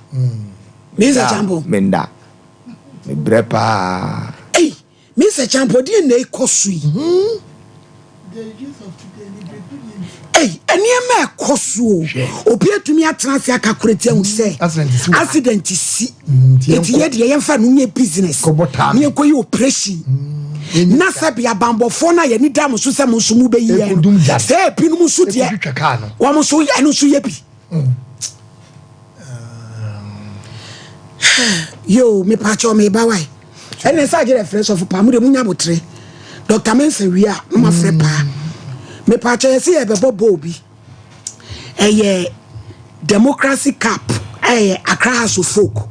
Mr. Champo. Menda, mebrɛ paa. Ei, Mr. Champo, deɛ na ɛkɔ so yi? Ei, nneɛma ɛkɔ so o. Obi atumi atena ase aka koro ti ahu sɛ accident si. Eti yɛ deɛ yɛmfa no nyɛ business. Ne yɛnkɔ yɛ operation. Na sɛ bi abanbɔfoɔ no a yɛni da mo so sɛ mo nso mo bɛyi yɛn no. Sɛ ebinom nso deɛ wɔn nso ɛno nso yɛ bi. Yo, mepakyɛw meba wae. Ɛnna sɛ agyerɛ frɛ sɔfo paa mo de munya abotere. Dr. Mensa wie a na mafrɛ paa. Mepakyɛw yɛsɛ yɛbɛbɔ bɔɔl bi. Ɛyɛ Democracy Cup, ɛyɛ Accra House of Folk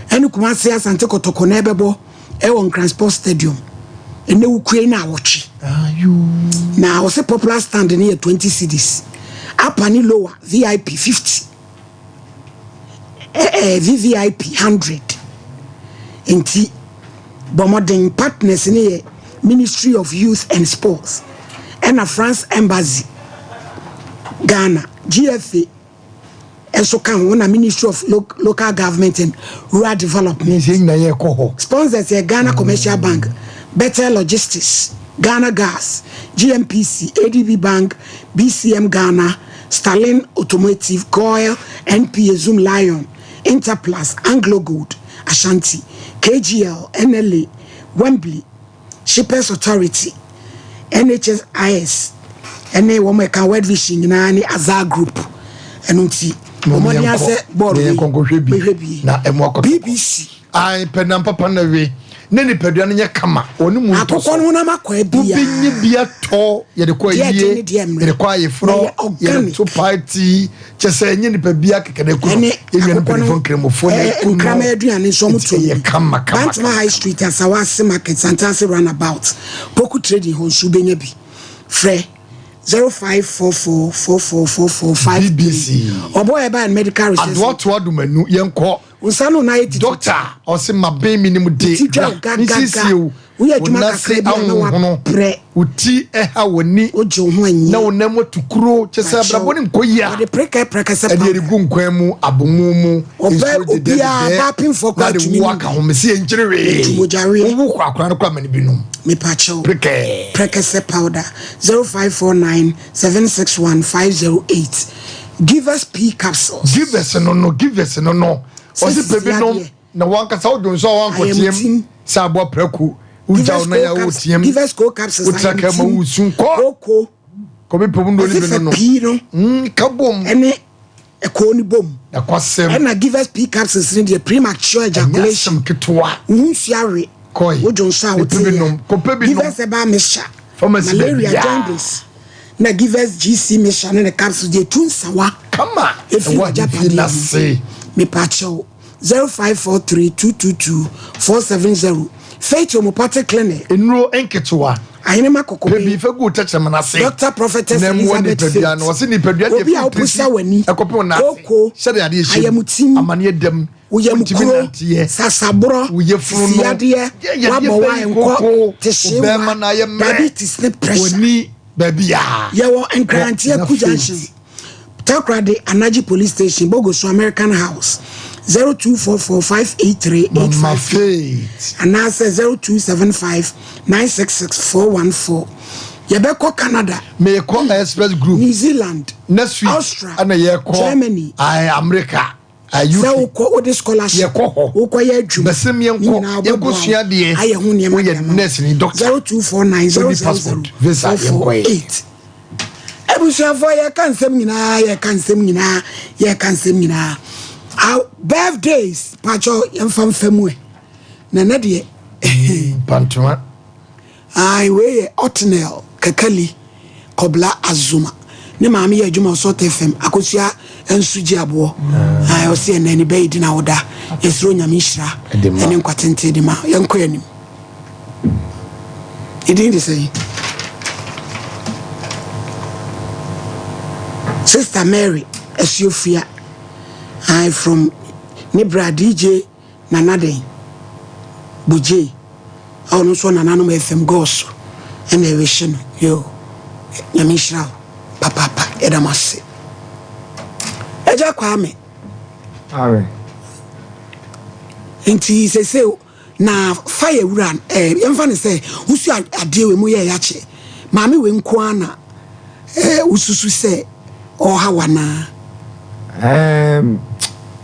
ɛne Kumasi Asante Kɔtɔkɔ na ɛbɛbɔ ɛwɔ Nkran Sports Stadium. Ɛnɛ wukue na awɔtwe. Na wɔsɛ popular stand no yɛ 20 cedis. Upper ne lower VIP 50. VVIP 100. Nti Bɔ mmɔden, partners no yɛ Ministry of Youth and Sports ɛna France Embassy Ghana, GFA nso ka ho na Ministry of Local Government and Rural Development. Yɛn nyinaa yɛkɔ hɔ. Sponsors yɛ Ghana Commercial Bank, Bethel Logistics, Ghana Gas, GMPC, ADB Bank, BCM Ghana, Stalin Automotive, Goil, NPA, Zoom Lion, Interplus, Anglo Gold, Ashanti, KGL, NLA, Wembley, Shippers Authority, NHIS, ɛne wɔn a ɛka World Vision nyinaa ne Azar Group. Ɛno nti, Mom wɔn yɛnkɔ, asɛ bɔɔl na wei yɛnkɔ nkɔhwɛ bi. bɛhwɛ bi. Na ɛmu akɔtɔ. BBC. Ae, pɛ nam papa na we, ne nipadua no nyɛ kama, ɔne mu ntɔ Akokɔ so. no honam akwaa biara. Wobɛnya bi atɔ, yɛde kɔ Deɛ ɛde ayie, ne deɛ mmerɛ. yɛde kɔ ayeforɔ, Na ɛyɛ yɛde organic. to party, kyɛ sɛ ɛnyɛ nipa biara kɛkɛ na ɛku no. Ɛne Yɛn nuanom akokɔ no mpanimfoɔ nkramofoɔ na ɛɛ ɛku no. nkraman aduane nso wɔn Nti to ɛyɛ bi. kama kama Bantama kama. High Street, Asawase Market, Santase Runabout, Poku Trading hɔ nso wobɛnya bi. Frɛ 0544444453. BBC. Ɔbɔ Herbal and Medical Research. Adoatoa Domanu, yɛnkɔ. Wo nsa no na ayɛ tititi. Doctor, ɔse maben menim de. Ti dwa wo Bra, ga ga mensiesie ga. wo. Woyɛ Wo adwuma nan ase kakra bi a na ahonhono. wabrɛ. Wo ti ɛha w'ani. Wogye wo ho anyi. Na wo nan mu atu kuro. Kyɛ sɛ Pakyɛw. abrabɔ no nkɔ yie a. Wɔde prekɛ prɛkɛsɛ Ɛde powder. yɛde gu nkwan mu, abomu mu, Ɔbɛ nsuo obiara dedɛdedɛ, baapemfoɔ na koraa de tumi wo nom aka bi. ho. Mese yɛnkyere hwee. Ɛtu mogyaweɛ. Wowo kɔ akora no kɔ ama no bi nom. Mepakyɛw. Prekɛɛ. Prɛkɛsɛ powder 0549 761 508. Givers P capsules. Givers no no, givers no no. Ɔse Sɛ pɛ bi nom sisi adeɛ. na wankasa wodwo nso a wankɔteam Ayamtim. sɛ aboa prako. Wogya wo Givers nan a co caps woteam. Givers co capsules Wotra kaa mu a ayamtim. wosu kɔ. Koko. Kɔbi pɛ mu na Ɔse ɔne bi fa no no. pii no. Ka bom. Ɛne ɛkɔɔ no bom. Ɛkwasɛm. Ɛna Givers P capsules no deɛ premature Ɛnyɛ ejaculation. asɛm ketewa. Wo ho nsuo awe. Kɔe. Wodwo nso a Mepɛ wote bi yɛ. nom. Kɔpɛ bi nom. Givers herbal mixture. Pharmacy Malaria, baabiara. jaundice. Na Givers GC mixture ne ne capsules deɛ tu nsawa. Kama. Ɛfiri Ɛwɔ ahemfie w'agyapadeɛ mu. n'ase. Mepakyɛw 0543 222 470 Faith Homeopathic Clinic. Nnuro nketewa. Ahenema Kɔkɔbe. Pɛ bi fa gu wo tɛkyerɛma no ase. Doctor Prophetess Na mmoa Elizabeth nipadua Faith. no. Ɔse nipadua deɛ Obi a firi tiri woposa w'ani. ɛkɔpem wo nan ase. Kooko. Sɛdeɛ adeɛ hyɛ mu. Ayamutim. Amaneɛ dam. Wo yam Wontumi kuro. nanteɛ. Sasaborɔ. Wo yafunu no. Sisiyadeɛ. Yɛ yadeɛ Wabɔ wa bɛn nkɔ. kooko. Wo Tehyewa. bɛrima no ayɛ mmerɛ. Diabetes ne pressure. W'ani baabiara. Yɛwɔ Nkranteɛ Na Ku faint. Junction. Takoradi Anaji Police Station, Bogoso American House, 0244 583 Mama 853 Faith. anaasɛ 0275 966 414. Yɛbɛkɔ Canada, Meekɔ Express Group. New Zealand, Next week. Austria, Ɛna yɛkɔ. Germany. Ae, America. Ae, UK. Sɛ wokɔ wode scholarship, Yɛkɔ hɔ. wokɔyɛ adwuma, Bɛsɛm ne yɛnkɔ. nyinaa Yɛnkɔ wobɛboa wo sua adeɛ. ayɛ ho nneɛma de Woyɛ ama wo. nurse ni doctor. 0249 Wonni 000 passport, visa, yɛnkɔ yɛ. 448. Abusuafoɔ yɛka nsɛm nyinaa yɛka nsɛm nyinaa yɛka nsɛm nyinaa. Our birthdays pakyɛ yɛmfa mfa mu ɛ. Na ɛnɛ deɛ Pantoma. Ae wei yɛ Otnel Kakali Kɔbla Azuma. Ne maame yɛ adwuma wɔ Salt FM Akosua nso gye aboɔ. Ae ɔse ɛnɛ ne bɛyi di na woda. Yɛsrɛ Onyame nhyira ɛne nkwa tenten de ma. Yɛnkɔ anim. Ne din de sɛn? Sister Mary Asuofua. Ae from ne bra DJ Nana Den Bogye a ɔno nso nananom FM Gɔs ɛna ɛrehye no. Yo, Nyame nhyira wo papaapa. Yɛda mo ase. Agya Kwame. Amen. Nti sese na fa yɛ wura eh, yɛmfa no sɛ wosu adeɛ wei mu yɛ yɛakyɛ maame wei nko ara na eh, wosusu sɛ ɔha wanaa. Um,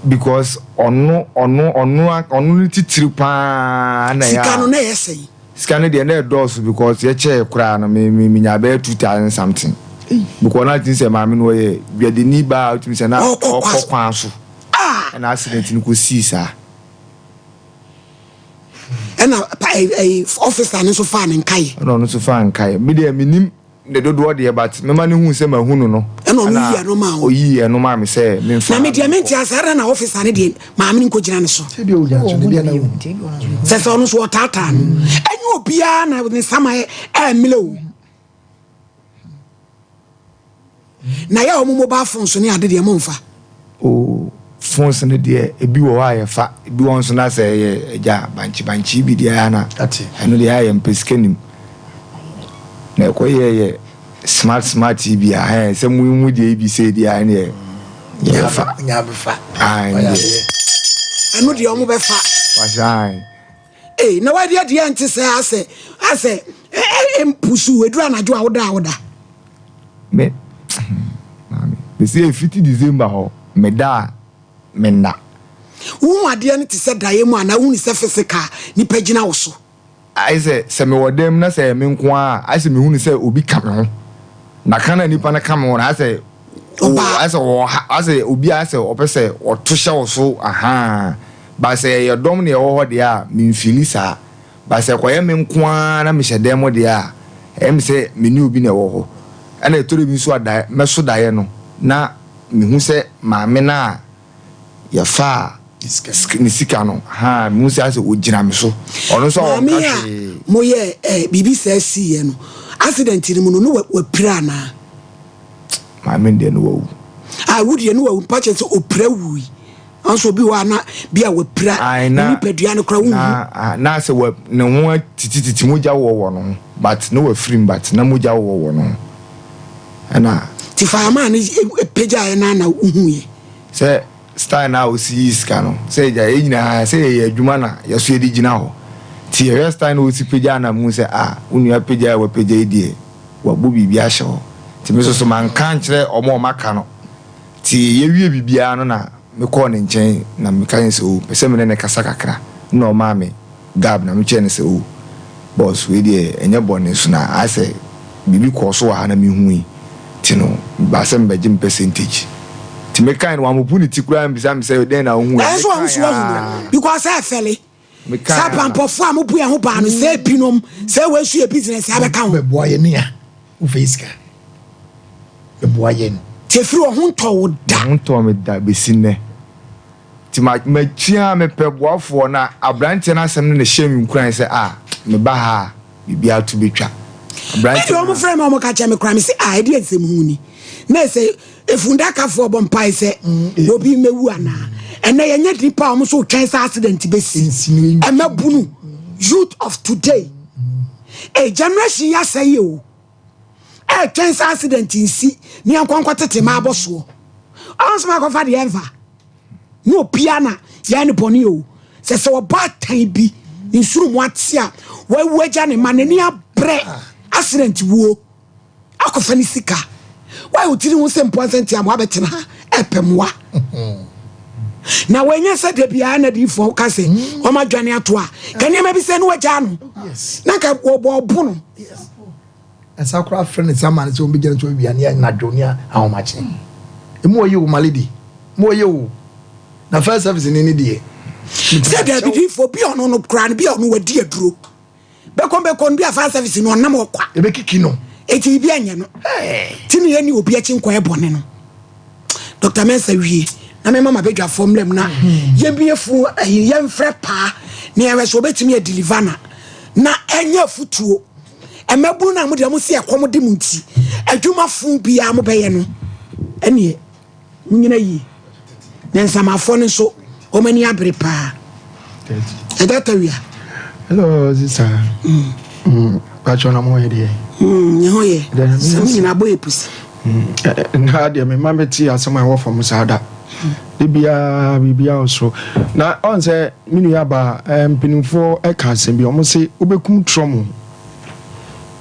because ɔno ɔno ɔno ɔno ne titiri paa na Sika no na ɛyɛ sɛn? Sika no deɛ na ɛdɔɔso because yɛkyɛɛ koraa no me me menya bɛyɛ 2000 something. Because na tumi sɛ maame no ɔyɛ dwadini baa tumi sɛ na ɔkɔ kwan so. Ɛna accident no kɔ sii saa. Ɛna ɛyi officer no nso faa ne nkaeɛ. Ɛna ɔno nso faa nkaeɛ. Me deɛ menim ne dodoɔ deɛ but mema no hu sɛ mahu no no. Ɛna ɔno yii ɛno maa wo. Ɔyii ɛno maa me sɛ memfa. Na me deɛ mente ase adɛn na officer no deɛ maame no nkɔgyina ne so. Sɛ sɛ ɔno nso ɔtaataa no. Ɛnyɛ obiara na ne sama ɛmmerɛ o. Na yɛ ɔmo mobile phones ne ade deɛ momfa. Oh. Phones no deɛ ebi wɔ hɔ a yɛfa, ebi wɔ hɔ nso na sɛ ɛyɛ agya bankye bankye bi deɛ a na ɛno deɛ a yɛmpɛ sika nim. Na ɛkɔ yɛ yɛ smart smart yi bi a ɛn sɛ mu mu deɛ bi sɛ deɛ a ɛneɛ yɛfa. Nyabɛfa. Ɛn deɛ. Ɛno deɛ ɔmo bɛfa. Wahyɛ ae. Ee na wadeɛ deɛ nte sɛ asɛ asɛ ɛ ɛ mpusu eduru anadwo a woda a woda. Me maame mesi efiti December hɔ meda a menna. Wohu adeɛ no te sɛ daeɛ mu anaa wohu no sɛ physical nipa gyina wo so? Ayɛ sɛ sɛ mewɔ dan mu na sɛ ɛyɛ me nko ara a ayɛ sɛ mehu no sɛ obi ka me ho na ka no a nipa no ka me ho no ayɛ sɛ oo ayɛ sɛ ɔha ayɛ sɛ obi ayɛ sɛ ɔpɛ sɛ ɔto hyɛ wo so ahaa but sɛ ɛyɛ dɔm na ɛwɔ hɔ deɛ a memfili saa. But sɛ ɛkɔyɛ me nko ara na mehyɛ dan mu deɛ a, ɛyɛ me sɛ me ne obi na ɛwɔ hɔ. Ɛna ɛtɔ da bi nso a daeɛ, mɛso daeɛ no na mehu sɛ maame no a yɛfaa ne sika no, ahaa, mehu sɛ ayɛ sɛ ɔgyina me so. Ɔno nso a ɔnka Maame a hwee. moyɛɛ eh, biribi saa siiɛ no, accident no mu no, ne wapira anaa? Maame no deɛ no wawu. Ah, wo deɛ no wawu, mpa kyerɛ sɛ ɔpira wui. Nanso obi wɔ hɔ a na bi a wapira, Ae, ne na, nipadua no koraa wonhu. na, ah, na sɛ wa, ne ho atitititi, mogya wowɔ wɔ ne ho, but na wafirim, but na mogya wowɔ wɔ ne ho. Ɛna. Nti fireman no pagyaeɛ no ara na wohuiɛ? Sɛ style no a ɔsi yii sika no, sɛ agya, yɛn nyinaa, sɛ yɛyɛ adwuma na yɛso yɛde gyina hɔ. Nti yɛhwɛ style no a ɔsi pagyaa no a, mehu sɛ ah, wo nua pagya a wapagya yi deɛ, wabɔ biribi ahyɛ hɔ. Nti me nso so manka ankyerɛ wɔn a wɔaka no. Ntsi yewiee biribiara no na mekɔɔ ne nkyɛn na meka kyerɛɛ no sɛ oh mepɛ sɛ me ne no kasa kakra. Nna ɔmaa me gab na mekyerɛɛ no sɛ oh boss wei deɛ ɛnyɛ bɔne so na ayɛ sɛ biribi kɔɔ so wɔ ha na mehui nti no mebaa sɛ mebɛgye me percentage. Nti mekae no wampopo ne ti koraa ammisa me sɛ dɛn na wohui a, Nanso mekae ɔno nso wahu no ara. because ɛfɛle. Mekae Saa ara. pampɔfoɔ a mobu yɛn ho baa no sɛ binom sɛ wei nso yɛ business abɛka ho. Bɛboa yɛn nea wofɛ sika bɛboa yɛn. Nti ɛfiri wɔ ho ntɔ wo da. Me ho ntɔɔ me da bɛsi nnɛ. Nti ma matua mepɛ boafoɔ na aberanteɛ no asɛm no na ɛhyɛɛ me nkuran sɛ ah meba ha a biribiara to bɛtwa. Me Aberanteɛ deɛ no wɔn frɛ me a wɔn ka kyerɛ me koraa me se ah ɛdeɛ nsɛm hu ni na ɛsɛ efundakafoɔ bɔ mpae sɛ obi mmɛwu anaa ɛnɛ yɛnyɛ nipa a wɔn nso twɛn sɛ accident bɛsi ɛmɛ bunu youth of today a generation yɛ asɛ yɛ o ɛtwɛn sɛ accident nsi ne yɛn nkɔnkɔ tete maa bɔ soɔ ɔn sɛ makɔfa deɛ ɛnfa ne obia na yɛn ne bɔne o sɛ sɛ ɔbaatan bi nsuru mu ate a wawu agya ne ma n'ani abrɛ accident wuo akɔfa ne sika wayɛ otiri ho sɛ mpoa nsɛnti a wabɛtena ha ɛpɛ mmoa na wɔnyɛ sɛ da biara na diifoɔ ka sɛ wɔn adwane ato a ka nneɛma bi sɛ ne wagyaa no na nka wɔbɔ ɔbo no Ɛsa koraa frɛ no saa ma no sɛ wɔbɛgyina so awia ne anadwo ne ahomakye. Emu ɔye o, my lady. Emu ɔye o. Na fire service ni ne deɛ. Sɛ dabi diifoɔ bi a ɔno no koraa no bi a ɔno wadi aduro. Bɛkɔ bɛkɔ no bi a fire service no ɔnam ɔkwa. Ebɛkiki no. Eti biribi anyɛ no. Ti ne yɛne obi akyi nkɔyɛ bɔne no. Dr. Mensah wie na mema mabadwafoɔ mmerɛ mu na yɛbie fo ayi yɛmfrɛ paa ne yɛhwɛ sɛ wɔbɛtumi adeliver na na ɛnyɛ afutuo. Mmabunu no a mo deɛ mo se ɛkɔm de mo nti adwuma fo biara mo bɛyɛ no ɛneɛ mo nyina yie na nsamafoɔ no nso wɔn ani abere paa ɛda tawia. Hello sisa. Mm. Mm. Patro na mo yɛ deɛ. Mm, ne ho yɛ. Sɛ mo nyinaa bɔ yɛ pusi. Mm. Na deɛ me ma me te asɛm a ɛwɔ fam saa da. De biara biribiara wɔ soro. Na ɔn sɛ me nua ba mpanimfoɔ ɛka asɛm bi wɔn se wobɛkum trɔm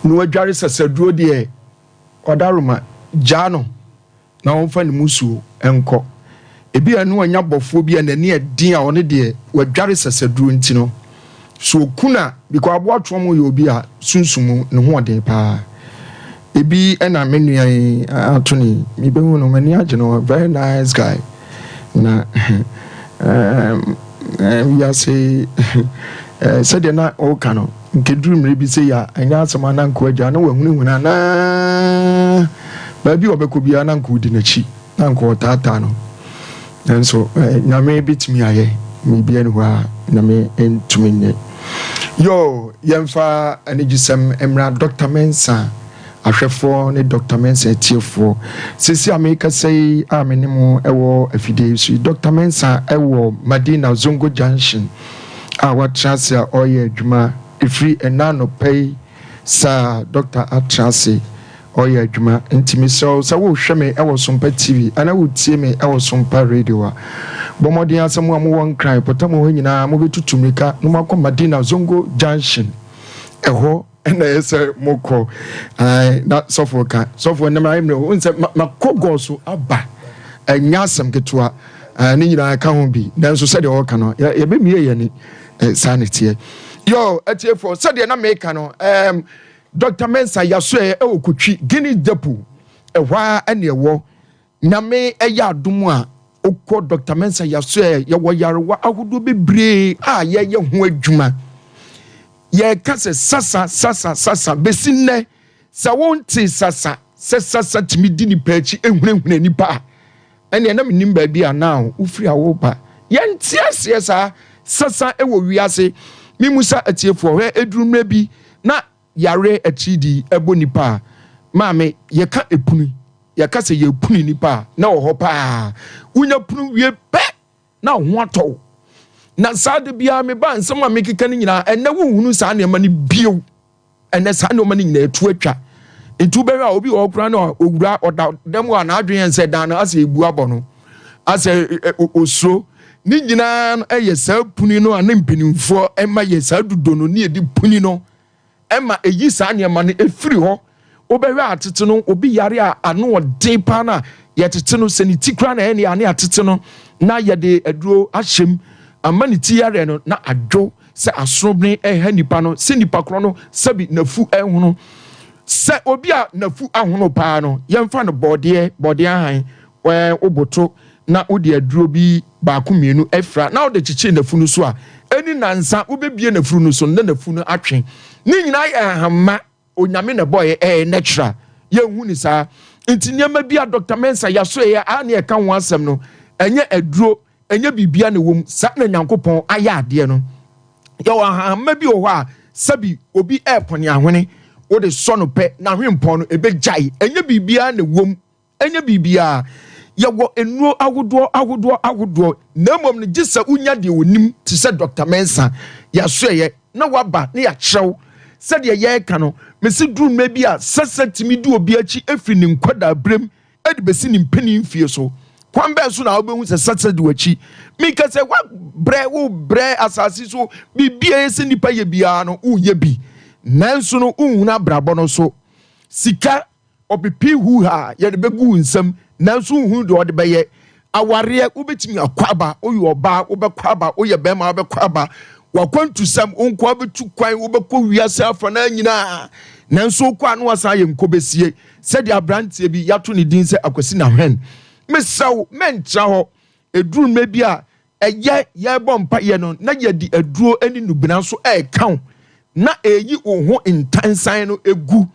na wadware sasaduro deɛ ɔdaroma gyaa no na ɔmfa ne musuo nkɔ. Ebi a ɛno anya bɔfoɔ bi a n'ani ɛden a ɔne deɛ wadware sasaduro nti no so oku na because aboa trɔm yɛ obi a sunsum ne ho ɔden paa. Ebi na me nua yi ato ne yi. Mebehu no, m'ani agye no, very nice guy. Na um, wiase sɛdeɛ na ɔreka no, nkeduru mmerɛ bi sɛ ya, ɛnyɛ asɛm a na nka wagya na wahunahuna na baabi a ɔbɛkɔ biara na nka ɔdi n'akyi, na nka ɔtaataa no. Nanso Nyame bɛtumi ayɛ, biribiara ni hɔ a Nyame ntumi nyɛ. Yoo, yɛmfa anigyesɛm mmra Dɔkta Mensah. Ahwɛfoɔ ne Dɔkta Mensah atiefoɔ, seesei a merekasa yi a me ne mo wɔ afidie yi so yi, Dɔkta Mensah wɔ Madina Zongo Junction a watena ase a ɔreyɛ adwuma ɛfiri ɛnnɛ anɔpa yi saa Dɔkta atena ase ɔreyɛ adwuma. Nti mesrɛ wo sɛ worehwɛ me wɔ Sompa TV anaa woretie me wɔ Sompa Radio a, bɔ mmɔden ara sɛ mo a mowɔ Nkran pɔtam hɔ nyinaa mobɛtutu mmirika na moakɔ Madina Zongo Junction ɛhɔ ɛna ɛyɛ sɛ mokɔ na sɔfo ka sɔfo ɛnam ayɛ mmerɛ wo nsɛ makɔ gɔɔ so aba ɛnyɛ asɛm ketewa ne nyinaa ka ho bi nanso sɛdeɛ ɔka no yɛbɛmie yɛ ni saa ne teɛ yo atiefoɔ sɛdeɛ na meka no um, Dr. Mensa yɛasoɛ ɛwɔ Kotwi Guinness Depot ɛhɔ a ɛne ɛwɔ Nyame yɛ adom a wokɔ Doctor Mensah Yasoɛ yɛwɔ yarewa ahodoɔ bebree a yɛyɛ ho adwuma. Yɛka sɛ sasa sasa sasa bɛsi nnɛ sɛ wonte sasa sɛ sasa tumi di nipa akyi ehunahuna nipa a ɛnneɛ na menim baabi a na wofiri a woba. Yɛnte aseɛ saa sasa wɔ wiase. Memusa atiefoɔ hwɛ ɛduru mmerɛ bi na Yareɛ atiridii ɛbɔ nipa a, maame yɛka ɛpunu, yɛka sɛ yɛpunu nipa a, na wɔ hɔ paa. Wonya punu wie pɛ na wo ho atɔ wo. Na saa de biara meba nsɛm a mekeka no nyinaa, ɛnɛ wonhunu saa nneɛma no bio. Ɛnɛ saa nneɛma no nyinaa ɛtu atwa. Nti wobɛhwɛ a obi wɔ hɔ koraa na owura ɔda dɛm a n'adwene yɛn sɛ dan no asɛ ebu abɔ no, asɛ osuro. Ne nyinaa no ɛyɛ saa puni no a ne mpanimfoɔ ɛma yɛ saa dudo no ne yɛde puni no ɛma ɛyi saa nneɛma no ɛfiri hɔ. Wobɛhwɛ atete no, obi yare a ano ɔden paa no a yɛtete no, sɛ ne ti koraa na ɛyɛ ne ane atete no na yɛde aduro ahyɛm ama ne ti yareɛ no na adwo sɛ asorobene ɛha nipa no, sɛ nipa korɔ no sɛbi nafu ɛhono. Sɛ obi a nafu ahono paa no, yɛmfa no bɔɔdeɛ, bɔɔdeɛ ahan, woboto na wode aduro bi baako mmienu afira na wode kyekyere n'afunu so a, ɛni nansa wobɛbie n'afuru no so na n'afunu no atwe. Ne nyinaa yɛ ahamma, Onyame na ɛbɔeɛ, ɛyɛ natural, yɛnhu ne saa. Nti nneɛma bi a Dr. Mensah yɛasoɛeɛ a ne ɛka ho asɛm no, ɛnyɛ aduro, ɛnyɛ biribia na ɛwɔ mu, saa na Nyankopɔn ayɛ adeɛ no. Yɛwɔ ahamma bi wɔ hɔ a sɛbi obi ɛɛpɔne ahwene, wode sɔ no pɛ, n'ahwempɔn no ɛbɛgyae, ɛnyɛ biribiara na ɛwɔ mu. Ɛnyɛ biribiara. Yɛwɔ nnuro ahodoɔ ahodoɔ ahodoɔ, na mmom no gye sɛ wonya deɛ ɔnim te sɛ Dɔkta Mensah, yɛasoɛeɛ na waba na yɛakyerɛ wo sɛdeɛ yɛreka no. Mese duru mmerɛ bi a sɛsɛ tumi di obi akyi firi ne nkwadaaberɛm de bɛsi ne mpanin mfie so. Kwan bɛn so na wobɛhu sɛ sɛsɛ di w'akyi? Meka sɛ woabrɛ, wobrɛ asase so, biribi a ɛyɛ sɛ nnipa yɛ biara no woyɛ bi, nanso no wonhunu abrabɔ no so. Sika Ɔpepe huuhaa yɛde bɛgu wo nsam nanso wonhunu deɛ ɔde bɛyɛ. Awareɛ, wobɛtumi akɔ aba, woyɛ ɔbaa wobɛkɔ aba, woyɛ bɛrima wobɛkɔ aba. W'akwantusɛm, wo nkoa bɛtu kwan, wobɛkɔ wiase afanaa nyinaa nanso wokɔ a na wasan ayɛ nkɔbɛsie sɛdeɛ aberanteɛ bi yɛato ne din sɛ Akwasi Nahwɛn. Mesrɛ wo, mɛntra hɔ. Ɛduru mmerɛ bi a ɛyɛ yɛrebɔ mpaeɛ no na yɛde aduro ne nnubena nso reka wo na ɛreyi wo ho ntansan no gu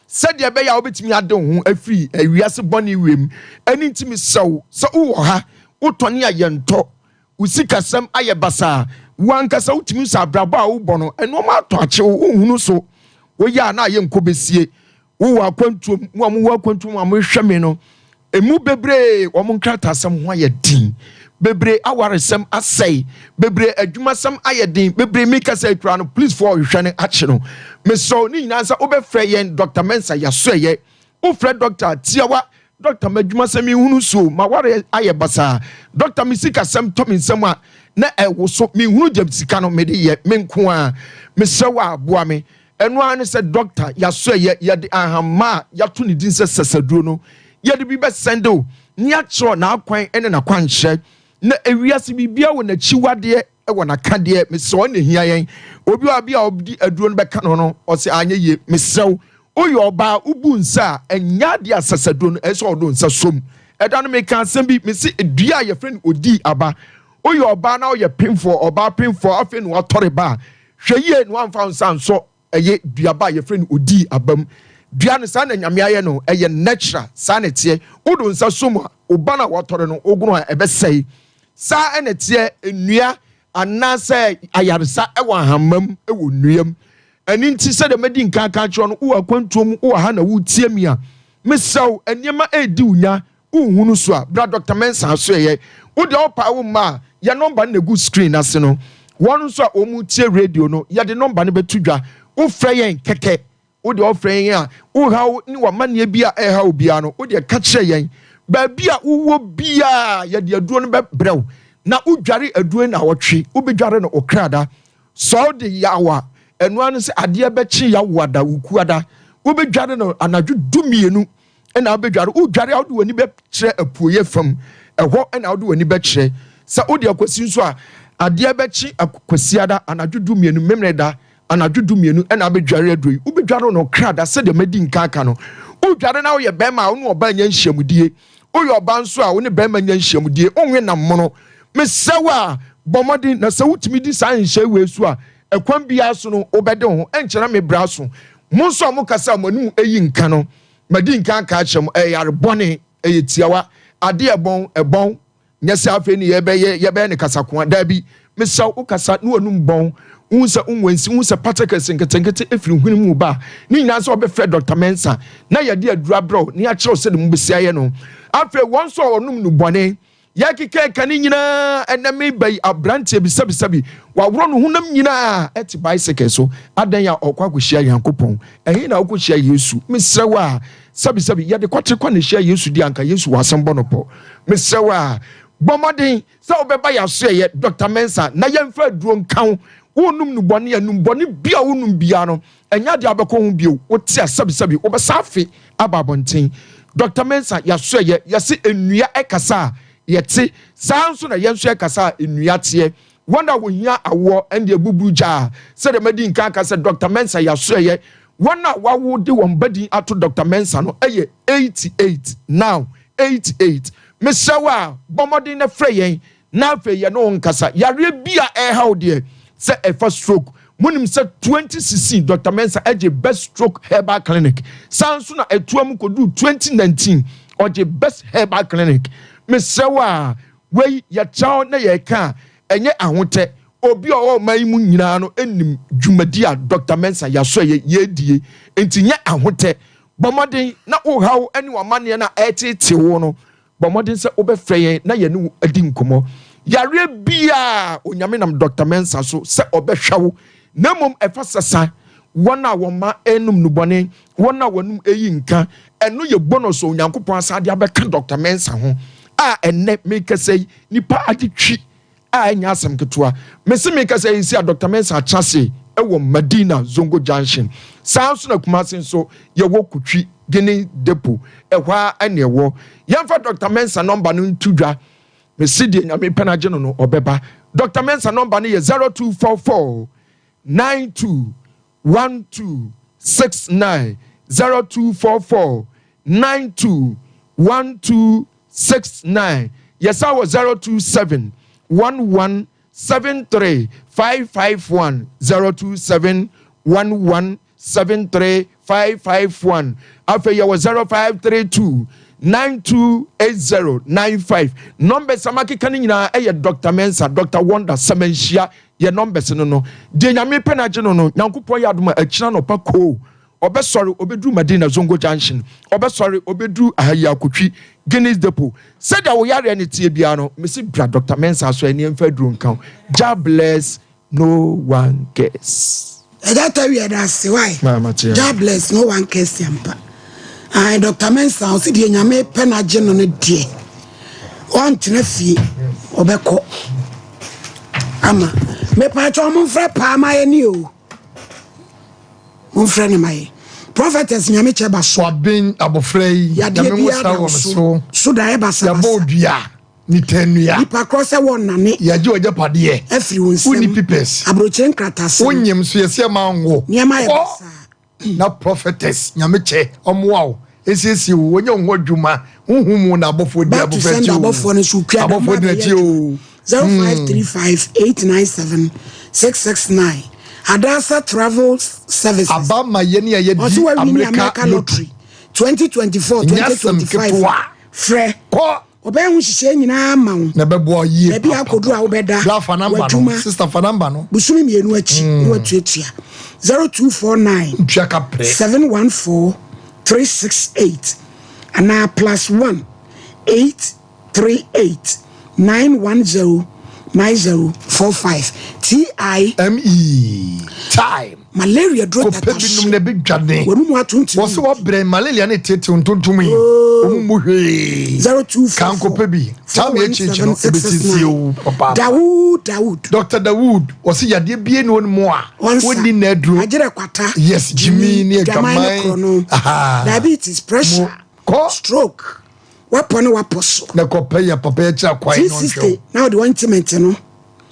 sɛdeɛ ɛbɛyɛ a wobɛtumi ade wo ho afiri wiase bɔne wei mu. Ɛno nti mesrɛ wo sɛ wowɔ ha, wotɔne a yɛntɔ, wo sikasɛm ayɛ basaa, wo ankasa wotumi sɛ abrabɔ a wobɔ no nneɛma atɔ akye wo, wonhunu so, woyɛ a na ayɛ nkɔbɛsie. Wowɔ akwantuom, mo a mowɔ akwantuom a mohwɛ me no, emu bebree wɔn nkrataasɛm ho ayɛ den, bebree awaresɛm asɛe, bebree adwumasɛm ayɛ den, bebree meka sɛ ekura no policefoɔ ɔhwehwɛ no akye no. Mesrɛ wo ne nyinaa sɛ wobɛfrɛ yɛn Dr. Mensah Yasoɛyɛ. Wofrɛ Dr. tiawa, Dr. m'adwumasɛm nhunu so, m'aware ayɛ basaa, Dr. me sikasɛm tɔ me nsam a na ɛwoso, menhunu deɛ sika no mede yɛ, me nko ara. Mesrɛ wo a boa me. Ɛno ara ne sɛ dɔkta yɛasoɛyɛ yɛde ahamma a yɛato ne din sɛ sasaduro no yɛde bi bɛsɛnde wo ne akyerɛ n'akwan ne n'akwankyerɛ. Na ewiase biribiara wɔ n'akyiwadeɛ wɔ n'akadeɛ. Mesrɛ wo ɛna ehia yɛn. Obi a bi a ɔde aduro no bɛka no no ɔsɛ anyɛ yie. Mesrɛ wo woyɛ ɔbaa wobu nsa a ɛnyɛ adeɛ a sasaduro no ɛsɛ ɔde nsa som. Ɛda no meka asɛm bi mese dua a yɛfrɛ no odii aba. Woyɛ ɔbaa na woyɛ pemfoɔ ɔbaa pemfoɔ afei na watɔre ba a Hwɛ yie na wamfa wo nsa ansɔ ɛyɛ duaba a yɛfrɛ no odii aba mu. Dua no saa na Nyame ayɛ no, ɛyɛ natural, saa na ɛteɛ. Wode wo nsa sɔ mu a, wo ba no a watɔre no, wogono a ɛbɛsɛe. Saa na ɛteɛ nnua anaasɛ ayaresa wɔ ahamma mu wɔ nnua mu. Ɛno nti sɛdeɛ madi nkan aka akyerɛ wo no, wowɔ akwantuo mu, wowɔ ha na woretie me a, mesrɛ wo, nneɛma redi wo nya, wonhunu so a, bra Doctor Mensah asoɛeɛ. Wo deɛ wopae wo mma a, yɛn nɔmba no na ɛgu screen no ase no. Wɔn nso a wɔretie radio no, yɛde nɔmba no bɛto dwa. Wofrɛ yɛn kɛkɛ. Wo deɛ wofrɛ yɛn a, wo haw ne w'amanneɛ bi a ɛreha wo biara no, wo deɛ ka kyerɛ yɛn. Baabi a wowɔ biara, yɛde aduro no bɛbrɛ wo. Na wodware aduro yi nnawɔtwe, wobɛdware no okrada. Sɛ wode yaw a, ɛno ara ne sɛ adeɛ bɛkye yawoada, wukuada. Wobɛdware no anadwo dumienu na wobɛdware. Wodware a, wode w'ani bɛkyerɛ apueeɛ fam. Ɛhɔ na wode w'ani bɛkyerɛ. Sɛ wode akwasi nso a, adeɛ bɛkye Kwasiada anadwo dumienu, Memeneda anadwo dumienu na wobɛdware aduro yi. Wobɛdware no krada sɛdeɛ madi nka aka no. Wodware na woyɛ bɛrima a, wo ne ɔbaa nya nhyiamudie. Woyɛ ɔbaa nso a, wo ne bɛrima nya nhyiamudie. Wonwe nam mono. Mesrɛ wo a, bɔ mmɔden na sɛ wotumi di saa nhyehyɛe wei so a, ɛkwan biara so no, wobɛde wo ho. Ɛnkyɛ na me berɛ aso. Mo nso a moka sɛ mo anom ayi nka no, madi nka aka akyerɛ mo, ɛyɛ yare bɔne, ɛyɛ tiawa, ade a ɛbɔn, ɛbɔn. Nyɛ sɛ afei ne yɛbɛyɛ yɛbɛyɛ no kasakoa. Dabi, mesrɛ wo, wokasa na w'anom bɔn, wohu sɛ wonwansi, wohu sɛ particles nketenkete firi hwene mu ba a, ne nyinaa sɛ wɔbɛfrɛ Dɔkta Mensah na yɛde aduru abrɛ wo na yɛakyerɛ wo sɛdeɛ mobɛsi ayɛ no. Afei wɔn nso a wɔnom nnubɔne, yɛkeka ne nyinaa, ɛnɛ meba yi, aberanteɛ bi sɛbisɛbi, waworɔ ne honam nyinaa te bicycle so, adɛn a ɔrekɔ akɔhyia Nyankopɔn? Ɛhe na wokɔhyia Yesu? Mesrɛ wo a, sɛbisɛbi, yɛde kɔtere kɔ na ɛhyia Yesu deɛ anka Yesu wɔ asɛm bɔ no pɔ. Mesrɛ wo a, bɔ mmɔden sɛ wobɛba yɛn asoɛeɛ, Dɔkta Mensah, na yɛmfa aduro nka wo. Worenom nnubɔne a, nnubɔne bi a wonom biara no, ɛnyɛ adeɛ a wobɛkɔ ho bio. Wote a, sɛbisɛbi, wobɛsan afe aba abɔnten. Dɔkta Mensah, yɛn asoɛeɛ, yɛse nnua kasa a, yɛte. Saa ara nso na yɛn nso yɛkasa a, nnua teɛ. Wɔn a wɔhia awoɔ, ɛndeɛ buburu gyaa. Sɛdeɛ madi nkan aka sɛ Dɔkta Mensah, yɛn asoɛeɛ, Wɔn a wɔawo de wɔn ba din ato Dɔkta Mensah no yɛ 88 now, 88. Mesrɛ wo a, bɔ mmɔden na frɛ yɛn na afei yɛne wo nkasa. Yareɛ bi a ɛreha wo deɛ, sɛ ɛfa stroke, monim sɛ 2016 Dɔkta Mensah gye Best Stroke Herbal Clinic. Saa nso na ɛtoa mu kɔduu 2019 ɔgye Best Herbal Clinic. Mesrɛ wo a, wei yɛkyerɛ wo na yɛreka a, ɛnyɛ ahotɛ. Obi a ɔwɔ ɔman yi mu nyinaa no nim dwumadi a Dɔkta Mensah Yasoɛyɛ yɛredie, enti nyɛ ahotɛ. Bɔ mmɔden na wo haw ne w'amanneɛ no a ɛreteetee wo no, bɔ mmɔden sɛ wobɛfrɛ yɛn na yɛne wo adi nkɔmmɔ. Yareɛ biara a Onyame nam Dɔkta Mensah so sɛ ɔbɛhwɛ wo, na mmom ɛfa sasa wɔn a wɔn mma renom nnubɔne, wɔn a wɔn anom reyi nka, ɛno yɛ bonus a Onyankopɔn asan de abɛka Dɔkta Mensah ho a ɛnnɛ merekasa yi, nnipa agye twi a ɛnyɛ asɛm ketewa. Mese mekasa yi si a Dr. Mensah Akyase wɔ Madina Zongo Junction. Saa nso na Kumasi nso yɛwɔ Kutwi Guinea Depot. Ɛhɔ ara ɛne ɛwɔ. Yɛmfa Dr. Mensah nɔmba no nto dwa. Mese deɛ Nyame pɛ no agye no no ɔbɛba. Dr. Mensah nɔmba no yɛ 0244 92 12 69 0244 92 12 69 Yɛsan wɔ 027 11 73 551 027 11 73 551 Afei yɛwɔ 0532 9280 95 Numbers a makeka no nyinaa ɛyɛ Doctor Mensah, Doctor Wonder, Sɛmɛnhyia yɛ numbers no no. Deɛ Nyame pɛ no agye no no, Nyankopɔn yɛ adom a akyina anɔpa koo Ɔbɛsɔre ɔbɛduru Madina Zongo Junction, ɔbɛsɔre ɔbɛduru Ahayi Akotwi, Guinness Depot. Sɛdeɛ wo yareɛ no teɛ biara no, mese bra Doctor Mensah so ɛneɛ mfa aduro nka wo. Jah bless, no one curse. Agya Tawi yɛda ase wai. Maa mate Jah bless no one curse ampa. Ae Doctor Mensah ɔse deɛ Nyame pɛ no agye no no deɛ ɔntena fie ɔbɛkɔ ama mepaakyɛ ɔmo mfrɛ paa ma yɛ ne o. Momfrɛ no ma yɛ. Prophetess Nyame kyɛ ba so. Waben abɔfra yi. Yadeɛ Nyame biara nwosra da wɔ wo me so. so. So daeɛ basabasa. Yɛabɔ wo dua, nitanua. Nipa korɔ sɛ wɔnnane. Yɛagye w'agyapadeɛ. Afiri wo nsam. Wonni pipɛs. Aburokyire nkratasɛm. Wonyem so yɛse ɛma nwo. Nneɛma ayɛ Kɔ basaa. na prophetess Nyame kyɛ ɔmmoa wo nsiesie wo wɔnyɛ wo ho adwuma honhom mu na abɔfoɔ di Back to abɔfra sender akyi oo abɔfoɔ no so kua dɔm abɔfoɔ di abɛyɛ n'akyi adwuma. oo. 0535 897 669 Adasa Travel Services. Aba ma yɛne a Ɔsɛ yɛdi wawini Amerika America lottery. Lottery 2024 Nyɛ asɛm 2025 ketewa. Frɛ. Kɔ. Ɔbɛyɛ ho nhyehyɛe nyinaa ama wo. Na ɛbɛboa wo yie Baabi a akɔduru a wobɛda. Bra fa number no. W'adwuma. Sister fa number no. Bosome mmienu akyi na watuatua. 0249 Ntua kaprɛ. 714 368 anaa plus 1 838 910 9045 TI ME time malaria duro Kɔpɛ bi nom na ebi dwane. Wɔn mu atuntum. Wɔsɛ wɔbrɛ malaria ne tetew ntontom yi. Wɔn mu hwee. 0244 Kan kɔpɛ bi. Time yɛ kyekye no ebi sisi o papa. Dawood Dawood. Dr. Dawood wɔsɛ yadeɛ bie ne wɔn mu a. Ɔnsa. Wɔnni na aduro. Agyerɛ kwata. Yes, Jimmy ne Dwaman ne korɔ adwaman. Diabetes, pressure, stroke. Wapɔ ne wapɔ so. Na kɔpɛ yɛ papa yɛ kyerɛ kwan na ɔnhwɛ 360 na ɔde ointment no.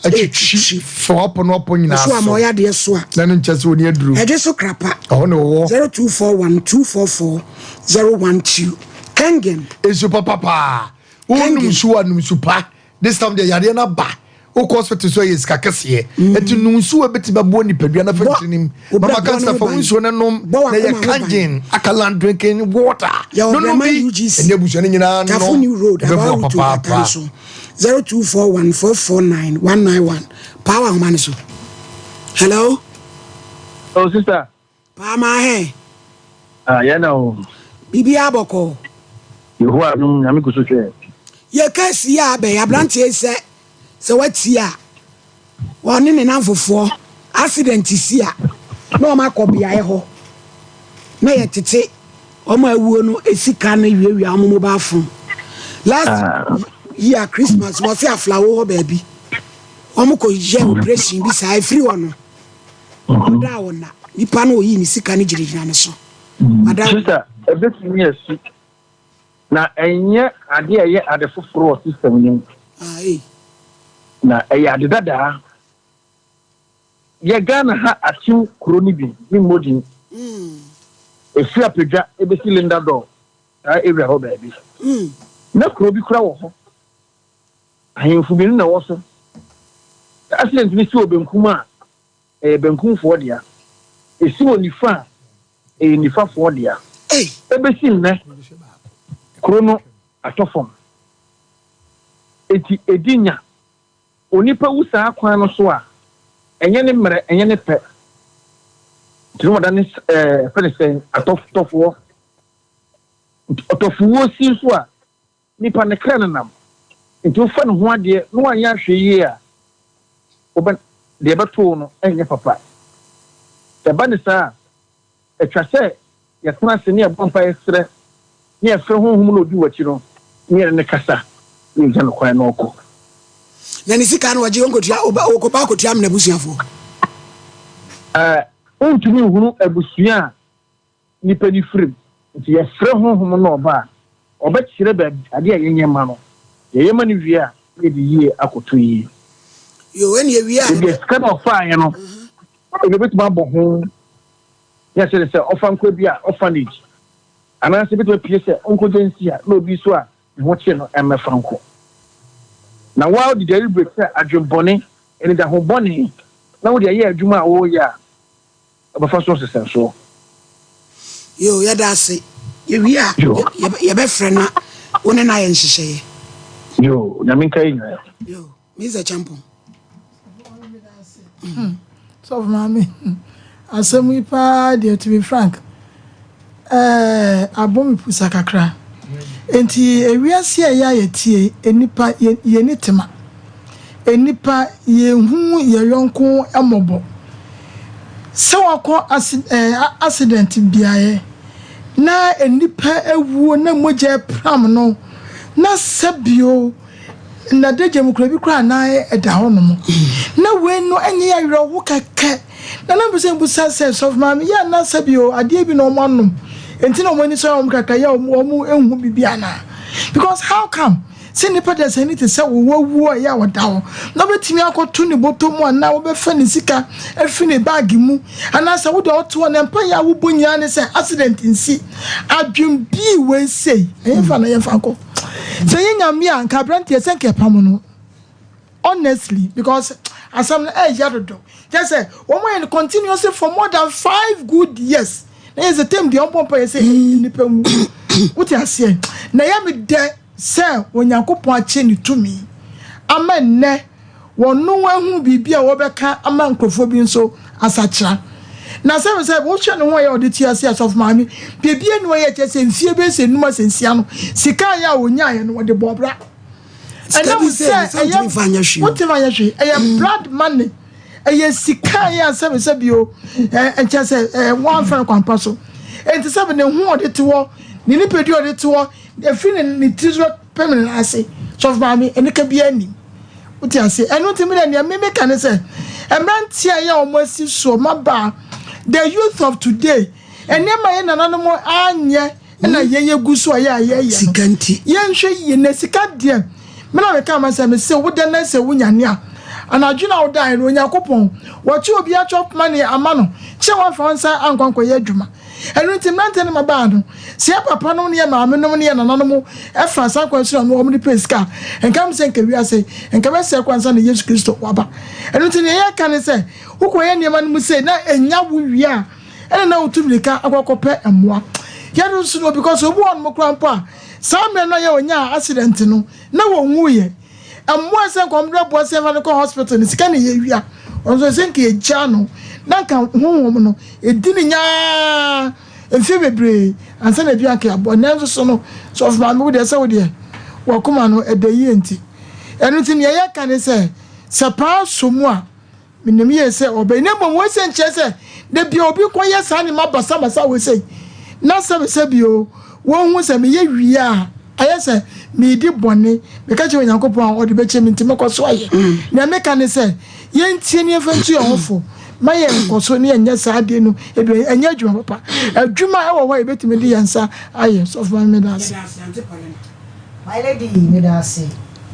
Atwitwi fa wapɔ no wapɔ nyinaa so. Ama ɔyɛ adeɛ so a. Na no nkyɛ sɛ wɔni aduro. Ɛgye so krapa. Ɛhɔ na wɔwɔ. 0241 244 012. Kengen. Nsu papa paa. Wonum nsuo a num nsu pa. This time deɛ yadeɛ no aba. Wokɔ hospital so ɛyɛ sika kɛseɛ. Ɛti num nsuo a ɛbɛtumi aboa nipadua no afa ntini mu. Mama Kansa fa wo nsuo no nom na yɛ kangen alkaline drinking water. Yɛwɔ No nom Brɛman bi. UGC. Ɛne abusua no nyinaa Tafo nom. New Road, Ɛbɛboa Abawa Road, papaapa. Atare so. 0241 449 191. Power ahoma no so. Hello. Oh, sister. Paa maa hɛ. Ah, yɛn na o. Biribiara bɔkɔɔ. Yehowa adom, Nyame gu so hwɛ. Yɛ case yi a abɛn abranteɛ yi sɛ sɛ watie a ɔne ne namfofoɔ accident si a na wɔn akɔ beaeɛ hɔ na yɛtete wɔn a awuo no sika no wiawia wɔn mobile phone last year Christmas wɔse aflawo hɔ baabi wɔn kɔ yɛ operation bi saa efiri hɔ no ɔda a ɔna nipa no oyi ne sika no gyinagyina ne so. Sister, ebetumi asi na ɛnyɛ ade a ɛyɛ ade foforo wɔ system no mu. Na ɛyɛ ade dadaa. Yɛ Ghana ha akyew kuro no bi, me mmɔ din. Ɛfiri Apadwa ɛbɛsi Linda Dor, saa area hɔ baabi. Na kuro bi kora wɔ hɔ. Ahemfo mmienu na ɛwɔ so. Sɛ accident no si wɔ benkum a, ɛyɛ benkumfoɔ dea. Ɛsi wɔ nifa a, ɛyɛ nifafoɔ dea. Ɛbɛsi nnɛ, kuro no atɔ fam. Enti ɛdi nya. Onipa wu saa kwan no so a, ɛnyɛ ne mmerɛ, ɛnyɛ ne pɛ. Nti na wɔdane ɛɛ, yɛfrɛ no sɛn, atɔfoɔ. Nti ɔtɔfowuo si nso a, Nipa ne kra nenam, nti wofa ne ho adeɛ na woanyɛ ahwɛyie a, wobɛ, deɛ ɛbɛto wo no nyɛ papa. Sɛ ɛba no saa a, ɛtwa sɛ yɛtena ase na yɛbɔ mpaeɛ srɛ na yɛfrɛ Honhom no a ɔdi w'akyi no na yɛne no kasa na yɛgya no kwan na ɔkɔ. Na ne sika no ɔgye ɔnkɔtua, ɔkɔba akɔtua ama n'abusuafoɔ. Ɛɛ, wontumi nhunu abusua a Nipa no firi mu. Nti yɛfrɛ Honhom no na ɔba a, ɔbɛkyerɛ baabi, adeɛ a yɛnyɛ mma no. Yɛyɛ ma no wie a, na yɛde yie akɔto yie. Yoo, ɛne ɛwie a. Ebia sika no a ɔfaeɛ no, ebia ɔbɛtumi abɔ ho, na yɛahyɛ no sɛ ɔfa nkɔ ebia orphanage, anaasɛ ebɛtumi apue sɛ ɔnkɔgya nsi a, na obi nso a ne ho kye no mmɛfa nkɔ. Na wo ara wode deliberate sɛ adwemmɔne, anidaho bɔne, na wode ayɛ adwuma a woreyɛ a, Ɔbɛfa so ɔsesɛn soɔ. Yoo yɛda ase. Yɛwie a yɛbɛfrɛ na wo ne no ayɛ nhyehyɛeɛ. Yoo Nyame nka yɛn nyinaa. Yoo Mister Champon. Hmm. Sɔfo maame, asɛm yi paa deɛ to be frank, eh, abɔ me pusa kakra. Enti ewiase a ɛyɛ a yɛtie, nnipa yɛnni tema. Nnipa yɛnhu yɛn yɔnko mmɔbɔ. Sɛ wakɔ accident beaeɛ na nnipa awuo na mogya repram no na sɛbio n'adagya mu koraa bi koraa na ɛda hɔnom. Na wei no ɛnyɛ awerɛho kɛkɛ. Na na mepɛ sɛ mebisa sɛ, Sɔfo Maame, yɛ anaa sɛ bio adeɛ bi na wɔn anom nti na wɔn ani sɔ wɔn kakra yɛ wɔn wɔn nhu biribi anaa? Because how come sɛ nipa dasani te sɛ wo wawu a ɛyɛ a ɔda hɔ na wobɛtumi akɔto ne bɔtɔ mu anaa wobɛfa ne sika afiri ne baage mu anaasɛ wo deɛ ɔte hɔ na mpaeɛ a wobɔ nyinaa ne sɛ accident nsi adwen bii wei sei ɛyɛ fa na yɛmfa nkɔ sɛ yɛ nyame a nka aberanteɛ sɛ nka ɛpam no. Honestly because asɛm no ɛyɛ dodo kyɛ sɛ wɔn ayɛ no continuously for more than five good years na yɛ sɛ tem deɛ wɔn bɔ mpa yɛ sɛ nipa nwu wote aseɛ na ɛyɛ me dɛ sɛ Onyankopɔn akyɛ ne tumi ama nnɛ wɔn no ahu biribi a wɔbɛka ama nkurɔfoɔ bi nso asakyera. Na sɛ sɛ wohwɛ ne ho a ɛyɛ a ɔde te ase a, sɔfo maame, biribi ani hɔ yɛ kyerɛ sɛ mfie bɛyɛ sɛ nnum asɛ nsia no, sika a ɛyɛ a ɔnyaeɛ no, ɔde bɔɔ bra. Sika Ɛnam bi sɛ sɛ sɛ wotumi ɛyɛ fa nyɛ hwee o. wotumi fa nyɛ hwee, ɛyɛ blood money, ɛyɛ sika a ɛyɛ a sɛbe sɛbe o, ɛ nkyɛ sɛ ɛ wɔamfa no kwampa so. Enti sɛbe ne ho a ɔde te hɔ, ne nipadua a ɔde te hɔ, ɛfiri ne ne tiri so bɛpem ne nan ase, sɔfo maame, anika biara nnim. Wote aseɛ? Ɛno nti me deɛ nea me meka ne sɛ, mmeranteɛ a ɛyɛ a wɔn asi soɔ, mmabaa, the youth of today, nneɛma a yɛn nananom anyɛ ɛna yɛn yɛgu so a yɛ a yɛyɛ no, Sika nti. yɛnhwɛ yie. Na sika deɛ, me na meka ma sɛ, mese wo dɛ na sɛ wonyane a, anadwo no a wodaeɛ no, Onyankopɔn, wɔkye obi atwɔ money ama no, kyɛ wamfa wo nsa ankɔ ankɔyɛ adwuma. Ɛno nti, mmeranteɛ ne mmabaa no, sɛ yɛn papanom ne yɛn maamenom ne yɛn nananom fa saa kwan so na wɔde pɛ sika a, nka ɛm sɛ nka wiase nka bɛsɛe koraa ansa na Yesu Kristo waba. Ɛno nti, nea yɛreka ne sɛ, wokɔyɛ nneɛma no mu sei na ɛnya wo wie a, ɛna na wotu mmirika akɔ akɔpɛ mmoa. Yɛn nso no, because obi wɔ hɔnom koraa mpo a, saa mmerɛ no a yɛ ɔnyaa accident no, na wɔnwuiɛ. Mmoa a ɛsɛ nka wɔde bɛboa sɛ yɛmfa no kɔ hospital no, sika na yɛwia. Ɔno nso ɛsɛ nka yɛgyaa no na nka honhom no ɛdi ne nyaa mfeɛ bebree ansa na ebi anka yɛaboa. Nanso so no, sɔfo maame wo deɛ sɛ wo deɛ wakoma no ɛda yie nti. Ɛno nti nea yɛka ne sɛ, sɛ paa sɔ mu a, Menim yie sɛ ɔbɛyɛ, na mmom wei sei nkyerɛ sɛ da bia obi kɔyɛ saa nneɛma basabasa wei sei, na sɛbesɛbe o, wɔhu sɛ meyɛ wie a, ayɛ sɛ meredi bɔne, meka kyerɛ Onyankopɔn a ɔde bɛkyɛ me nti mɛkɔ so ayɛ. Nea meka ne sɛ, yɛntie na yɛmfa ntu yɛn ho fo, ma yɛnkɔ so na yɛnyɛ saa adeɛ no bio, ɛnyɛ adwuma papa. Adwuma wɔ hɔ a yɛbɛtumi de yɛn nsa ayɛ. Sɔfo Maame, meda ase. My lady meda ase.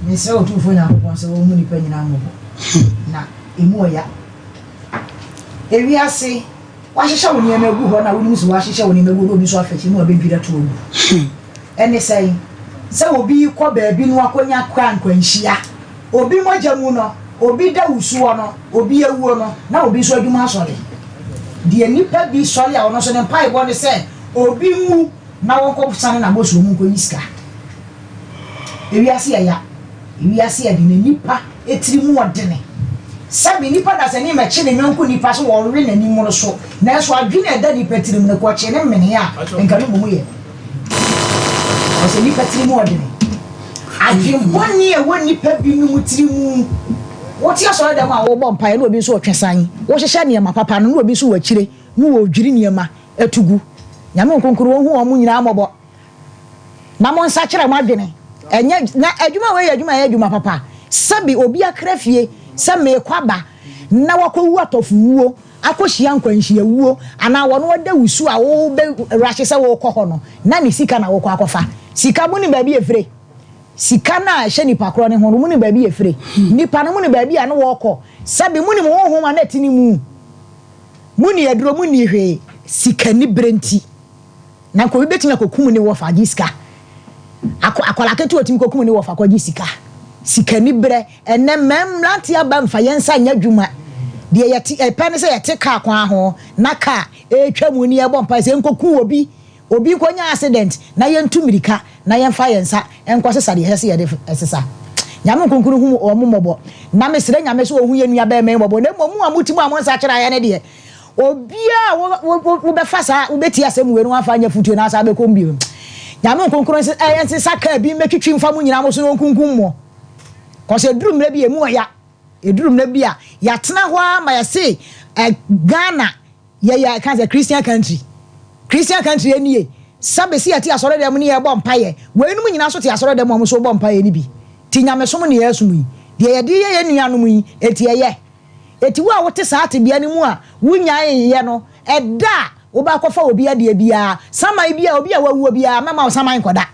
Mesrɛ Otumfoɔ Nyankopɔn sɛ ɔnhu nnipa nyinaa mmɔbɔ. Na emu ɔya. Ewiase, wahyehyɛ wo nneɛma agu hɔ na wonim sɛ wahyehyɛ wo nneɛma agu hɔ na obi nso afa akyi na wabɛdwiri ato agu. Ɛne sɛn? Sɛ obi rekɔ baabi no akɔnya kaa nkwanhyia, obi mogya mu no, obi da wusuɔ no, obi awuo no, na obi nso adwuma asɔre. Deɛ nnipa bi sɔre a ɔno nso ne mpaebɔ ne sɛ obi nwu na wɔnkɔ sane n'abɔsoɔ mu nkɔyi sika. Ewiase yɛ ya, ewiase yɛ den, na nnipa tiri mu ɔdene. Sɛbe nnipa dasani mmɛkye ne yɔnko nnipa sɛ wɔrewe n'anim no so, nanso adwene a ɛda nnipa tirim no, kɔkye ne mmenee a, nka no mmom yɛ. Ɔsɛ nnipa tiri mu ɔdene. Adwene bɔne a ɛwɔ nnipa binom tiri mu. Wote asɔredɛm a wobɔ mpaeɛ na obi nso retwe san, wohyehyɛ nneɛma papa no na obi nso wɔ akyire na ɔredwiri nneɛma atu gu. Nyame Nkronkron ɔnhu wɔn nyinaa mmɔbɔ. Na monsakyera mo adwene. Ɛnyɛ, na adwuma wei yɛ adwuma a ɛyɛ adwuma papa. Sɛbe obi akra fie sɛ merekɔ aba na wakɔwu atɔfowuo, akɔhyia nkwanhyiawuo, anaa wɔn ɔda wusu a wobɛ rush sɛ worekɔ hɔ no, na ne sika na wokɔ akɔfa. Sika, monim baabi a ɛfire? Sika no a ɛhyɛ nipa korɔ no ho no, monim baabi a ɛfire? Nipa no, monim baabi a na wɔrekɔ? Sɛbe monim honhom a na ɛte ne mu? Monni aduro, monni hwee, sikanibere nti. Na nka obi bɛtumi akɔkum ne wɔfa agye sika. Akɔ, akwadaa ketewa tumi kɔkum ne wɔfa kɔgye sika. Sikaniberɛ. Ɛnnɛ mmaa mmeranteɛ aba mfa yɛn nsa nyɛ adwuma. Deɛ yɛte, yɛpɛ ne sɛ yɛte kaa kwan ho na kaa ɛretwa mu ne yɛrebɔ mpaeɛ sɛ ɛnkɔku obi, obi nkɔnya accident na yɛntu mmirika na yɛmfa yɛn nsa nkɔsesa deɛ ɛsɛ sɛ yɛde sesa. Nyame Nkronkron hu wɔn mmɔbɔ. Na mesrɛ Nyame sɛ ɔhu yɛn nua bɛɛma yi mmɔbɔ. Na mmom mo a mote mu a monsakyeraeɛ no deɛ, obiara a wobɛfa saa, wobɛtie asɛm wei no wamfa anyɛ afotuo na asan abɛkɔ mu bio no, Nyame Nkronkron nsesa kaa bi mmɛtwitwi mfa mo nyinaa mo so na ɔnkunkum mo. Kɔsɛ ɛduru mmerɛ bi a ɛmu ɔya. Ɛduru mmerɛ bi a yɛatena hɔ ara ma yɛse Ghana Yɛyɛ ka sɛ Christian country. Christian country nie. Sɛbe se yɛte asɔre dɛm ne yɛbɔ mpaeɛ. Weinom nyinaa nso te asɔre dɛm a wɔn nso bɔ mpaeɛ no bi. Nti nyamesom ne yɛresom yi. Deɛ yɛde yɛ yɛn nuanom yi, enti ɛyɛ? Enti wo a wote saa tebea no mu a wonyae nyɛ no, ɛda a wobɛakɔfa obi adeɛ biara, saman biara, obi a wawuo biara, mɛma wo saman nkɔda.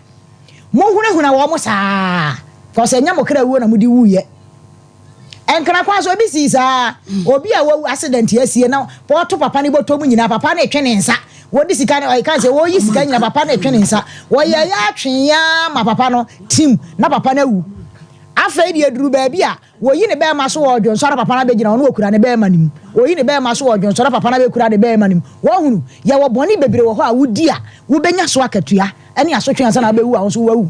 Mohunahuna wɔn saa, cause ɛnyɛ mo kra wuo na mode wuiɛ. Nkra kwan so ebi sii saa. Obi a wawu accident asie na wɔto papa ne bɔtɔ mu nyinaa papa no retwe ne nsa. Wɔde sika no ɔka sɛ wɔyi sika nyinaa papa no retwe ne nsa. Wɔyɛ yɛ atwe ya ma papa no tim na papa no awu. Afei deɛ duru baabi a wɔyi ne bɛrima so wɔ ɔdwonsɔ na papa no abɛgyina hɔ na wɔkura ne bɛrima no mu. Wɔyi ne bɛrima so wɔ ɔdwonsɔ na papa no abɛkura ne bɛrima no mu. Wɔhunu yɛwɔ bɔne bebree wɔ hɔ a wodi a wobɛnya so akatua ne asotwe ansa na wobɛwu a wo nso woawu.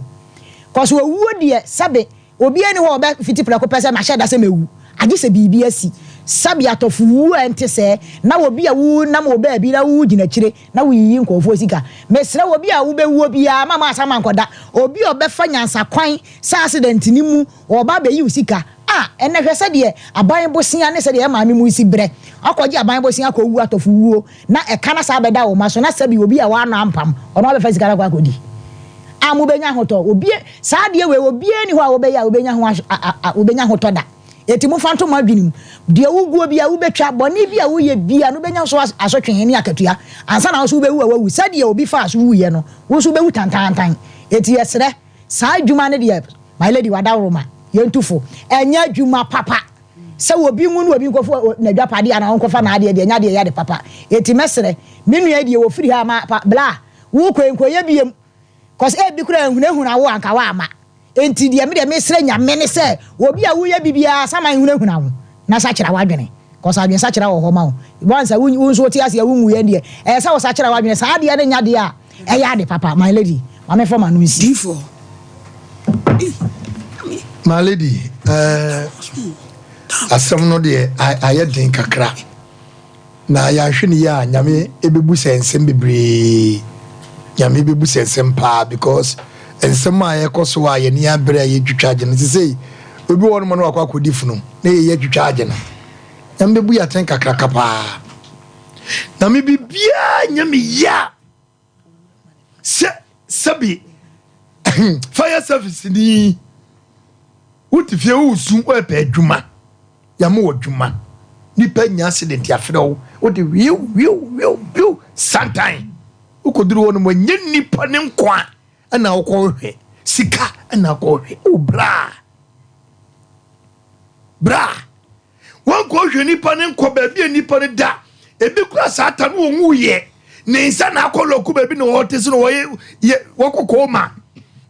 Kɔso owuo deɛ sɛbe Obiara nni hɔ a ɔbɛfiti prɛko pɛ sɛ mahyɛ da sɛ mɛwu, agye sɛ biribi asi. Sɛbe atɔfo wuo a ɛnte sɛɛ na obi a wo nam wɔ baabi na wo gyina akyire na wo yiyi nkurɔfoɔ sika. Mesrɛ wo obi a wo bɛwuo biara mma mo asaman nkɔda. Obi a ɔbɛfa nyansa kwan sɛ accident no mu ɔɔba abɛyi wo sika a ɛnɛ hwɛ sɛdeɛ aban bosea ne sɛdeɛ yɛ maame mu si brɛ akɔgye aban bosea akɔwu atɔfo wuo na ɛka no asan abɛda wo mma so na sɛbe obi a w'ano ampam ɔno abɛfa sika no akɔ akɔdi a mobɛnya ahotɔ obie saa adeɛ wei obiara nni hɔ a wobɛyɛ a wobɛnya ho a wobɛnya ahotɔ da. Enti momfa nto mo adwene mu, deɛ woguo biara, wobɛtwa, bɔne bi a woyɛ biara no, wobɛnya so asotwee ne akatua, ansa na wo nso wobɛwu a woawu, sɛdeɛ obi faa so wuiɛ no, wo nso wobɛwu tantaantan. Enti yɛsrɛ, saa adwuma no deɛ, my lady wadaworoma, yɛntu fo, ɛnyɛ adwuma papa sɛ obi nwu na obi nkɔfa n'adwapadeɛ anaa ɔnkɔfa n'adeɛ deɛ, ɛnyɛ adeɛ ɛyɛ ade papa. Enti mɛsrɛ, me nua yi deɛ ɔfiri ha ma pa, bla, wokɔ yi nkɔyɛ biom, cause ebi koraa nhunahuna wo a anka woamma. Enti deɛ me deɛ mesrɛ Nyame ne sɛ obi a woyɛ bibiaa saman hunahuna wo na sakyera w'adwene cos adwene sakyera wɔ hɔ ma wo once a wo nso wote aseɛ wo nwuiɛ deɛ ɛyɛ sɛ wo sakyera w'adwene saa adeɛ no nyɛ adeɛ a ɛyɛ ade papa my lady ma me fa m'ano nsi. Difoɔ ei Nyame. My lady eh, asɛm no deɛ ayɛ den kakra. Na yɛanhwɛ no yie a Nyame bɛbu sɛ nsɛm bebree Nyame bɛbu sɛ nsɛm paa because nsɛm a ɛkɔ so a yɛne abere a yɛtwitwa agye no sesei obi wɔ hɔnom no wakɔ akɔdi funu na yɛyɛ twitwa agye no Nyame bɛbu yɛ atɛn kakraka paa na me biribiaa nyɛ me ya sɛ sɛbi fire service ni wote fie woresu woɛpɛ adwuma yɛama wɔ adwuma nipa nya accident afrɛ wo wode wiu wiu wiu wiu santan wokɔduru hɔ no mu ɛnyɛ nipa ne nkwa ɛna wokɔhwɛ sika ɛna wokɔhwɛ wo braa braa Wɔnkɔhwɛ nipa no nkɔ baabi a nipa no da. Ebi kura saa ta no wɔn wuyɛ. Ne nsa na akɔ lɔku baabi na wɔte so na wɔyɛ yɛ wɔkɔ kɔɔma.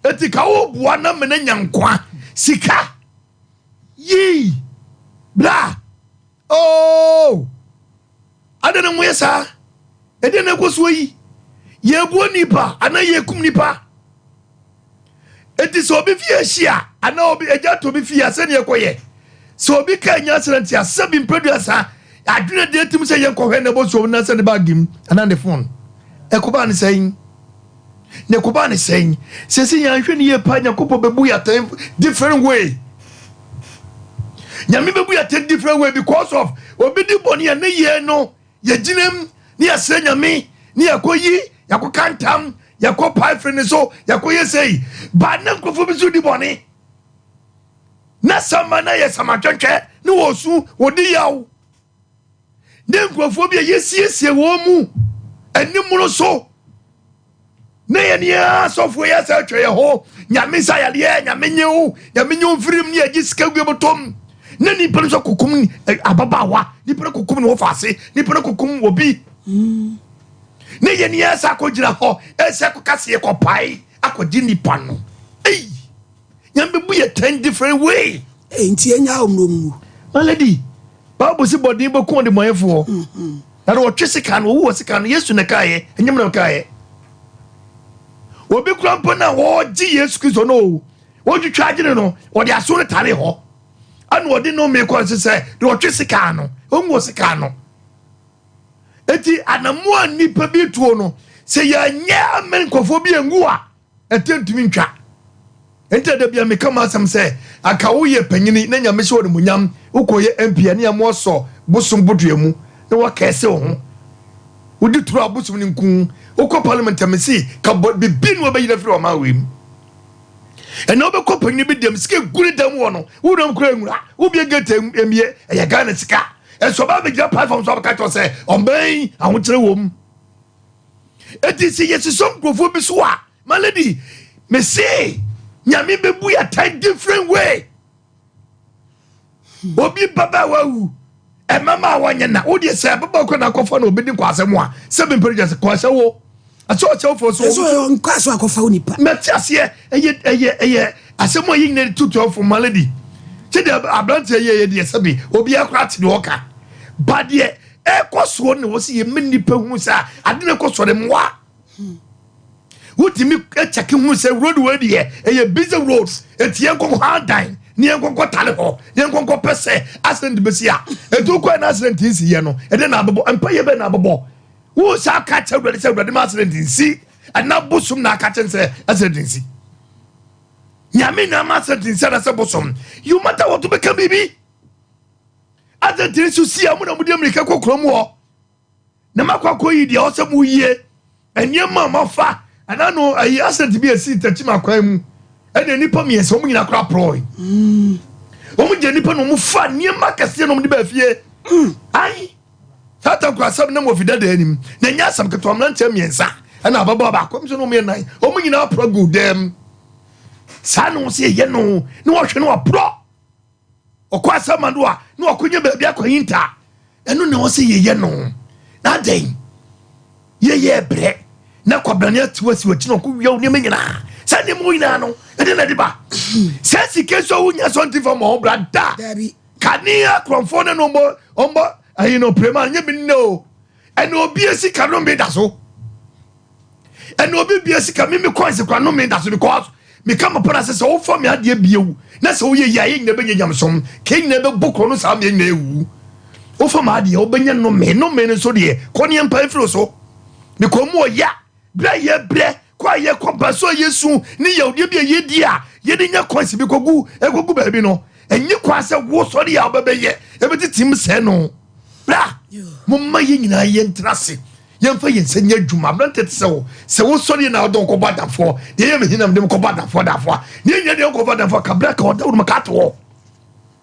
Eti ka wo boa na mena nya nkwa. Sika. Yii. Bra. Oh. Adɛn na moyɛ saa? Ɛdeɛn na ɛkɔ soɔ yi? Yɛboa nipa anaa yɛkum nipa? Enti sɛ obi fie hyia anaa obi agya to obi fie a sɛdeɛ ɛkɔyɛ sɛ obi ka anya asra nti asɛ bi mprɛduasa adwene deɛ tim sɛ yɛnkɔhwɛ na ɛbɔ suom na sɛ ne baage mu anaa ne fon ɛkɔbaa ne sɛn na ɛkɔbaa ne sɛn sɛsi yɛanhwɛ ne yie paa Nyankopɔn bɛbu yɛ atɛn different way Nyame bɛbu yɛ atɛn different way because of obi di bɔne a ne yɛ no yɛgyinam ne yɛsrɛ Nyame ne yɛkɔ yi yɛkɔ ka ntam yɛkɔ pae firi ne so yɛkɔ yɛ sei ba ne nkurɔfoɔ bi so di bɔne na sama na yɛ samatwɛntwɛ ne wɔsu wɔdi yaw ne nkurɔfoɔ bi a yɛsiesie wɔn mu animmono so na yɛn yɛn asɔfoɔ yɛ sɛ atwa yɛn ho nyame nsa yadeɛ nyame nye wo nyame nye wo mfirim ne yɛgye sika gu bɔtɔm na nipa no nso kokum eh, ababaawa nipa no kokum ne wɔfa ase nipa no kokum obi ne yɛn yɛn sɛ akɔgyina hɔ ɛsɛ kɔka se yɛkɔpae akɔgye nipa no ei nyame bɛbu yɛ ten different way nti ɛnya ɔmmerɛ mu my lady Bible se bɔden bɛku ɔdebɔneyɛfoɔ, na deɛ ɔtwe sika no, ɔwu wɔ sika no. Yesu na ɛkaeɛ, ɛnyɛ me na mekaeɛ. Obi kura mpo na wɔgye Yesu Kristo no o, wɔtwitwa agyene no, wɔde aso no tare hɔ, ɛna ɔde nnome kɔ nso sɛ deɛ ɔtwe sika no, ɔnwu wɔ sika no. Eti anamoa nnipa bi tuo no, sɛ yɛanyɛ amene nkurɔfoɔ bi anwu a, Ɛteɛ ntumi ntwa. Enti na da bia meka m'asɛm sɛ anka woyɛ panyini na Nyame hyɛ wo animuonyam wokɔyɛ MP a ne yɛma wasɔ bosom bodua mu na wakɛɛse wo ho. Wodi toro a bosom no nku wo. Wokɔ parliament a mese ka bɔ bibi ne wɔbɛyere afiri ɔman wei mu. Ɛnɛ wobɛkɔ panyini bi dɛm sika gu ne dɛm wɔ no wonam kura nwura wobie gate emie ɛyɛ Ghana sika. Ɛnso ɔbaa bɛgyina platform so abɛka kyerɛ sɛ ɔman yi ahokyerɛ wɔ mu. Eti sɛ yɛsosɔ nkurɔfoɔ bi so a, my lady, mese nyame bɛbu yɛ atɛn different way. Obi baba wawu, ɛmama a wɔnyɛ na wodeɛ sɛ ɛbɛba kɔ na akɔfa na obɛdi nkwaasɛm a sɛ bempere gyɛ sɛ kɔahyɛ wo ɛsɛ ɔkyɛ wofoɔ so ɛsɛ nkɔ so akɔfa wo nipa mɛte aseɛ ɛyɛ ɛyɛ ɛyɛ asɛm a yɛ nyina tutu afo my lady sɛ deɛ aberanteɛ yɛ yɛ deɛ sɛbi obiara koraa te deɛ ɔka ba deɛ ɛkɔ soɔ na wɔsi yɛ mma nnipa hunu sɛ ade na ɛkɔ soɔ no mmoa wotumi kyɛke hunu sɛ road wei deɛ ɛyɛ busy road eti yɛn kɔ ha dan ne yɛnkɔnkɔ tale hɔ ne yɛnkɔnkɔ pɛ sɛ accident bɛsi a ɛtu kɔ na accident nsi yɛ no ɛdɛ na abɛbɔ mpa yɛ bɛ na abɛbɔ wo saa ka kyɛ awurade sɛ awurade ma accident nsi ɛna bosom na aka kyɛ sɛ accident nsi nyame na ama accident nsi anasɛ bosom you matter what bɛka biribi accident nso si a mo na mo de mmirika kɔ kurom hɔ na makɔ akɔyi deɛ ɔsɛ mo yie nneɛma a mafa ɛna no ayi accident bi esi tɛkyima kwan mu ɛna nipa mmiɛnsa wɔn nyinaa kora porɔe mm. wɔn gye nipa na wɔn fa nneɛma kɛseɛ na wɔn de ba fie mm. ayi saa tankura asɛm nam wɔ fi dada anim na nyɛ asɛm ketewa mmeranteɛ mmiɛnsa ɛna ababaawa baako nso na wɔn yɛ nan wɔn nyinaa porɔ gu dɛm saa na wɔn sɛ yɛ no na wɔhwɛ no wɔporɔ. Ɔkɔ asamando a na wakɔnya baabi akɔhinta. Ɛno na ɛwɔ sɛ yɛyɛ no. Na adɛn? Yɛyɛ brɛ na kwabrane atew asi w'akyi na ɔkɔ wia wo nneɛma nyinaa. Saa nneɛma wo nyinaa no, ɛde na ɛde ba. Saa sika nso a wonya sɛ ɔnte fa ma wo bra da. Kane akorɔmfoɔ no na ɔmbɔ ɔmbɔ ayi no prema nyɛ bi nnɛ o. Ɛna obi sika no me da so. Ɛna obi bia sika me me coins kora no me da so because me ka mapa na sɛ sɛ wofa me adeɛ biewu na sɛ woyɛ yie a yɛ nyina bɛnya nyamesom ka nyina bɛbɔ korɔ no saa me nyina ewu wofa me adeɛ wobɛnya no me no me no nso deɛ kɔ ne mpa mfiri so me kɔn mu ɔya berɛ a yɛbrɛ kɔ a yɛkɔ ba so a yɛsu ne yawdeɛ bi a yɛdi a yɛde nya coins bi kɔgu ɛkɔgu baabi no ɛnyɛ kwa sɛ wo sɔre a wobɛbɛyɛ ɛbɛtetem sɛ no bra momma yɛ nyinaa yɛntena ase Yɛmfa yɛn nsa nyɛ adwuma. Aberante te sɛ wo, sɛ wosɔre na wode wo kɔbɔ adamfoɔ, deɛ ɛyɛ me hina mede me kɔbɔ adamfoɔ adamfoɔ a, ne ɛnyɛ deɛ wokɔbɔ adamfoɔ ka berɛ ka ɔda wo no ka te hɔ.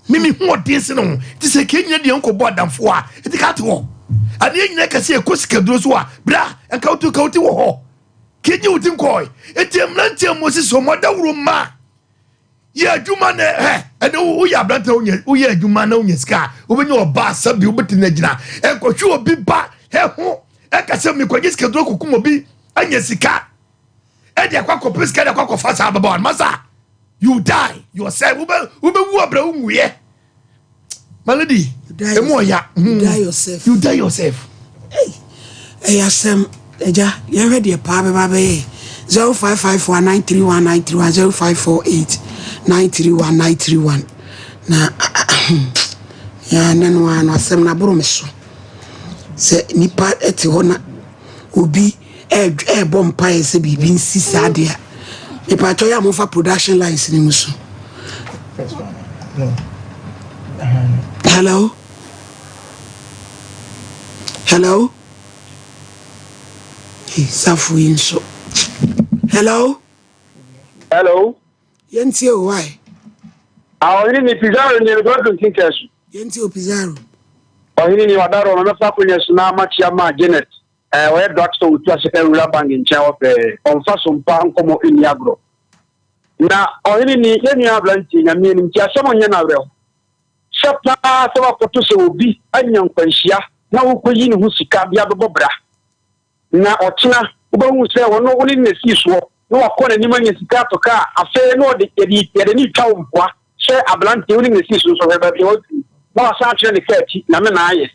Me me hu ɔden sene wo, nti sɛ ka ɛnyɛ deɛ wokɔbɔ adamfoɔ a, nti ka te hɔ. Adeɛ nyina ka sɛ ɛkɔ sikaduro so a, bra, nka wotu ka woti wɔ hɔ. Ka ɛnyi wo ti nkɔe. Nti mmeranteɛ mo sisi ɔmo adawuro mma. Yɛ adwuma na ɛ ɛnɛ woyɛ aberante wonya woyɛ adwuma na wonya sika a wobɛnya ɔba asa bi wobɛtumi agyina ɛnkɔhwe obi ba ɛho ɛka sɛ mekɔgye sika duro kɔkum obi anya sika ɛde akɔ akɔpɛ sika de akɔ akɔfa saa ababaawa no masa you die yourself wobɛ wobɛwu abrɛ wo nwuiɛ my lady emu ɔya you die yourself you die yourself. ɛyɛ asɛm agya yɛhwɛ deɛ paa bɛba bɛyɛ 0554 931 931 0548 931 931 na yɛanɛ no ara no asɛm no aboro me so sɛ nipa te hɔ na obi ɛrebɔ mpaeɛ sɛ biribi nsi saa deɛ a mepatwɔ yɛ a momfa production lines no mu so hello hello hey, safo yi nso hello hello yɛntie o why ɔhene ni pizarro ni ɛbɛdɔ ntinka so yɛntie o pizarro ɔhene ni wadaro no mɛfa akonnwa so na makyia ma janet Ɛɛ, ɔyɛ drugstore otu ase ka Rural Bank nkyɛn hɔ pɛɛ. Ɔmfa so mpa nkɔmmɔ nni agorɔ. Na ɔhene ni, yɛn nua aberanteɛ, Nyame anim nti asɛm nyɛ no awerɛho. Sɛ paa sɛ woakɔto sɛ obi anya nkwanhyia na worekɔyi ne ho sika de abɛbɔ bra, na ɔkyena wobɛhu sɛ ɔno wo ne no na esii soɔ na wakɔ n'anim anya sika atɔ kaa, afei na ɔde yɛde yɛde no retwa wo mpoa sɛ aberanteɛ wo ne no na esii so nso hwɛ baabi a waduru na wasan akyerɛ ne kaa akyi, Nyame na ayɛ.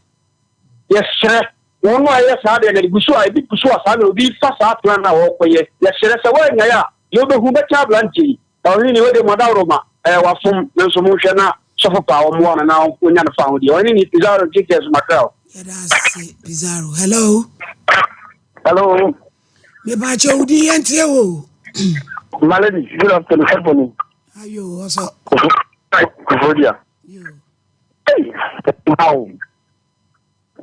Yɛsrɛ wɔn a ɛyɛ saa deɛ no, gu so a ebi gu so a saa na obi fa saa plan a ɔrekɔyɛ. Yɛsrɛ sɛ woannyae a, deɛ wobɛhu bɛkyɛ aberanteɛ yi. Ɔhene ni, wei deɛ mo adaworoma, ɛɛ wafom, nanso monhwɛ na sɔfo paa ɔmmoa no na ɔnya no fahodie. Ɔhene ni, Pizarro Nkyekyeɛ so makra o. Yɛda ase Pizarro. Hello. Hello. Mepakyɛ wo din yɛntie wo. My lady, good afternoon. Ebony. Ayo, ɔsɔ. Kofodia. Hey, wow.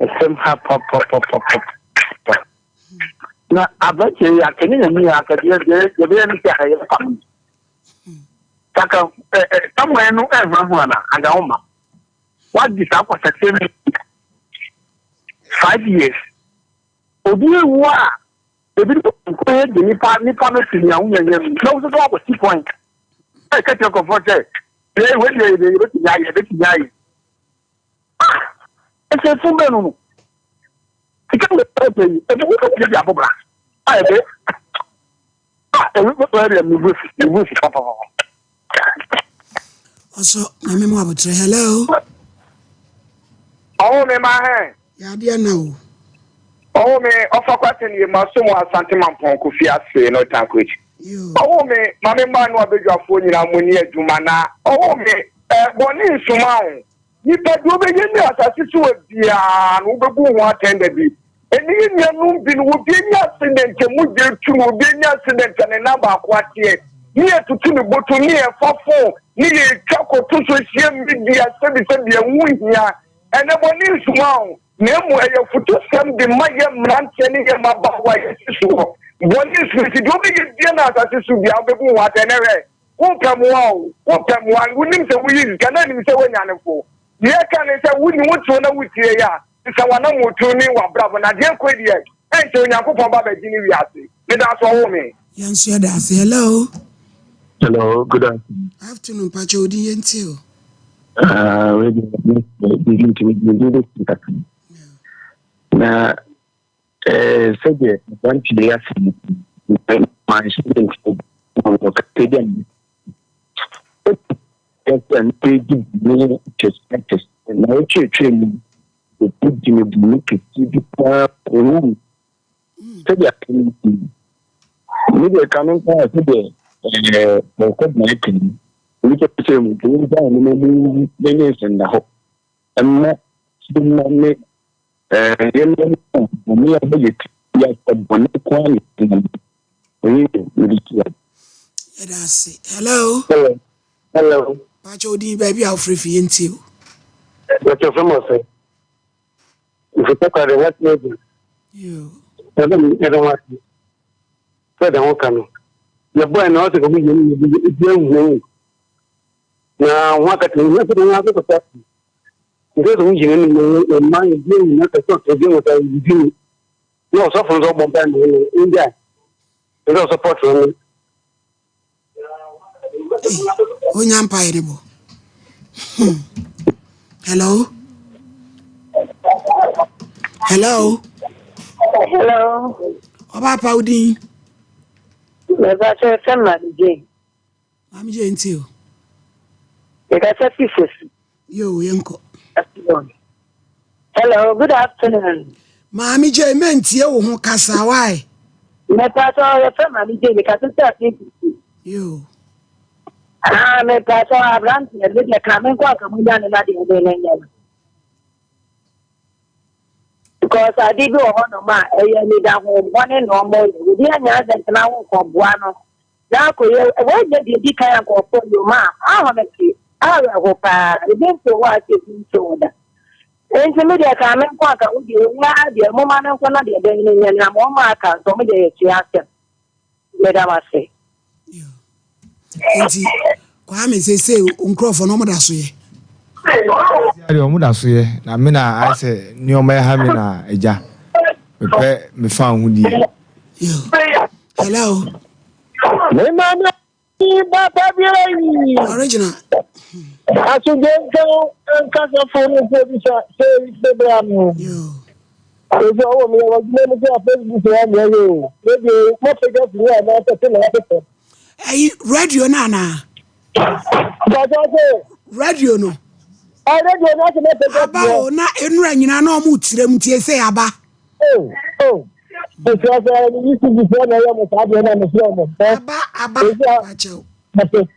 Ɛsɛm ha papapapapa. Na aberanteɛ yi akɛne nyame yɛ akɛdeɛ deɛ yɛbɛyɛ no sɛ ayɛ pam. Saka ɛ ɛ samuel no ɛhunahuna na anka wo ma. Wagye saa kwasasɛm yi 5 years. Obi ewu a ebi nko yɛ de nipa nipa no si nea wonya nya mu. Na wo nso so akɔ si point. Ɛka kyerɛ nkurɔfoɔ sɛ wei wei deɛ yɛbɛtumi ayɛ yɛbɛtumi ayɛ. Ah! Ɛsɛ fun bɛn no no. Sika wɔ ɛpɛ yi, ɛbi wɔ ɛbi de abɔ bra. A ɛbɛ a ɛbi bɛ ɛbi mi bu fi mi bu fi papapapa. Ɔsɔ nyame mu abotrɛ. Hello. Ɔwɔ mi ma hɛn. Yadeɛ na o. Ɔwɔ mi ɔfa kwate ni ma so mu asante mampɔn kofi ase no tanko akyi. Ɔwoo me ma me mmaa no abadwafoɔ nyinaa mo ni adwuma na ɔwoo me eh, bɔne nsoma o. Nipa deɛ ɔbɛyɛ ni asase so wɔ biara no wobɛbu ho atɛn da bi. Ɛne yɛ nuanom bi no obi anya accident a mogya tu no, obi anya accident a ne nan baako ateɛ ne yɛtutu ne bɔtɔ ne yɛfa fon ne yɛtwa kɔto social media sɛbisɛbi ɛho hia. Ɛnɛ bɔne nsoma o. Na mmom ɛyɛ afutusɛm de ma yɛn mmeranteɛ ne yɛn mmabaawa a yɛsi soɔ. Bɔne nso nti, deɛ wobɛyɛ biara no asase so biara, wobɛbu ho atɛn. Ɛnnɛ hwɛ, wopɛ mmoa o, wopɛ mmoa, wonim sɛ woyi sika na nim sɛ woanya no fo. Deɛ ɛka ne sɛ wonni wo tew na wotie yɛ a, sesa w'anammɔtuo ne w'abrabɔ na deɛ ɛkɔ yi deɛ, ɛnkyɛ Onyankopɔn ba bɛgye ne wiase. Meda so ɔwo me. Yɛn nso yɛda ase. Hello. Hello, good afternoon. Afternoon, mpakyɛ odin yɛn ti o. Ah, wei deɛ biribi nti mede bɛsi kakra. Na eh, sɛdeɛ aberanteɛ yi asɛm manhyɛ de nti ɔkasa bi a sɛ nipa di bɔne kɛse kɛse na wɔtweetwee mu obi di me bɔne kɛse bi paa ɔwu sɛdeɛ asɛm no si me deɛ ka no nko a sɛdeɛ ɛɛ ɔkɔ bɔne pii nnipa sɛ mu nti wɔn gya wɔn mu wu ne ne nsɛnda hɔ ɛmma sima ne ɛɛ yɛn mu bɔne a bɛyɛ ti yɛ bɔne ko ara ne ɛnam oyi yɛ mede ti yɛ. Yɛda ase. Hello. Hello. Hello. Pakyɛ odin baabi a wofrɛ fi yɛntie o. Dr. Fɛmɔsɛ. Mfutɔ kwa de wate adi. Ɛdɛ ɛdɛ wate. Sɛ de ho ka no. Yɛ bɔ na ɔsɛ kɔmu yɛ ne bi ebi ahu na yi. Na ho akata ne ho sɛ ho akata sa. Nso sɛ ho gyina ne mu mma ebi ahu na kɛse ɔsɛ ebi ahu sa ebi ni. Na ɔsɔfo nso ɔbɔ mpa ne ho ngya. Nso ɔsɔpɔt no. Onya mpaeɛ ne bɔ. Hmm. Hello. Hello. Hello. Ọba apa wo din. Mẹba sẹ sẹ Maame Jane. Maame Jane nti o. Mekasa fi Fosu. Yo, yɛnkɔ. Hello, good afternoon. Maame Jane, mentie wo ho kasa, why? Mepatɔ yɛfrɛ Maame Jane, mekasa sɛ afe sisi. Yo. Ah, mepatɔ aberanteɛ me deɛ ka me nkɔ anka mo nya ne na deɛ ɔde ne nyɛ no. Because ade bi wɔ hɔnom a ɛyɛ anidaho bɔne na ɔmɔ yɛ. Obi anya asɛm na wo nkɔboa no. Na akɔyɛ wɔnyɛ deɛ ɛdi kan a nkurɔfoɔ yɛ mu a ahomete awerɛho paa ebi nso hɔ a sɛ ebi nso hɔ da nti me deɛ kaa me nko anka wo deɛ wɔn ara deɛ moma no nko na deɛ bɛn no nyɛ na ma wɔn aka nso wɔn deɛ yɛtua asɛm meda mo ase. Nti Kwame sese nkurɔfoɔ no wɔn da so yɛ. Deɛ wɔn da so yɛ na me na ayɛ sɛ nneɛma ɛha me na agya mepɛ mefa ahodie. Hello. Me maame papa bi ayi. Original. Asogye nka nkasafo no fo bi sa sɛ bebra no. Ɛsɛ ɔwɔ mi wɔ adwuma mu sɛ Facebook ya mi ɛyɛ o. Ebi mo fɛ fi wa na sɛ na afɛfɛ. Ɛyi radio no anaa? Bàtà sɛ. Radio no. Ɛ radio no asɛ mɛfɛ Aba o na enura nyinaa na ɔmo tire mu tie sɛ aba. Oh oh. Mesrɛ sɛ ECG foɔ na ɛyɛ mo saa deɛ na mesrɛ mo. Aba aba pakyɛw. Mate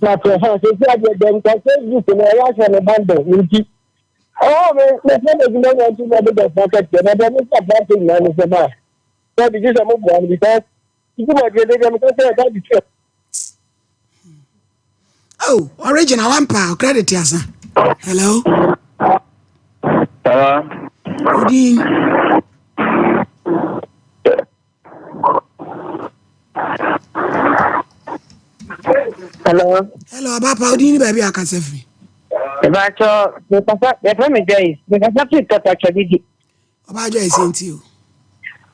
mate ha sɛsi adeɛ dɛm ka Facebook no ɛyɛ ahyɛ me bundle nti. Ɔwɔ me mesrɛ mo adwuma nya nti na ɛde dɔfo akɛseɛ na deɛ mesrɛ aberante nyinaa ne sɛ ma sɛ bigye sɛ moboa no because nti ma deɛ deɛ meka sɛ ɛda de tua. Oh, original one pa credit asa. Hello. Hello. Odin. Hello. Hello, abapa odin ni baabi akasa firi. Ìbàtọ̀, mekasa, yɛfrɛ me Joyce, mekasa firi Tɔtɔtwɛ didi. Ɔbaa Joyce nti o.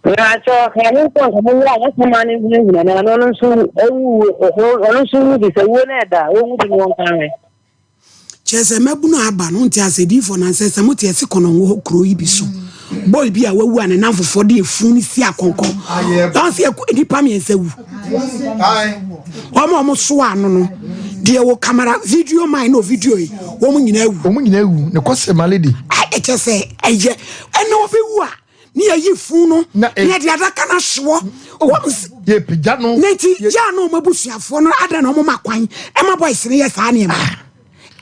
Naaso hɛn nko nka mo wura wɔsoma no nhunahuna no na ɔno nso ewu ɔno nso wu bi sɛ wuo no ɛda a wɔnwu bi no wɔnka nhwɛ. Kyerɛ sɛ mmabunu aba no nte ase diifoɔ na nsɛ sɛ mote ɛse kɔnɔngo hɔ kuro yi bi so boy bi a wawu a ne namfofoɔ de efunu no si akɔnkɔn wɔn sɛ nnipa mmiɛnsa wu wɔn a wɔn so ano no deɛ wɔ kamera video man na video yi wɔn nyinaa wu. Wɔn nyinaa wu ne kɔsɛ ma lady. Ɛkyɛ sɛ ɛyɛ ɛna ɔbɛwu a. Ne yɛyi funu no ne yɛde adaka no ahye hɔ. Yɛpagya no. Ne nti yɛ a na wɔn abusuafoɔ no adɛn na wɔn ma kwan ɛma boys no yɛ saa nneɛma.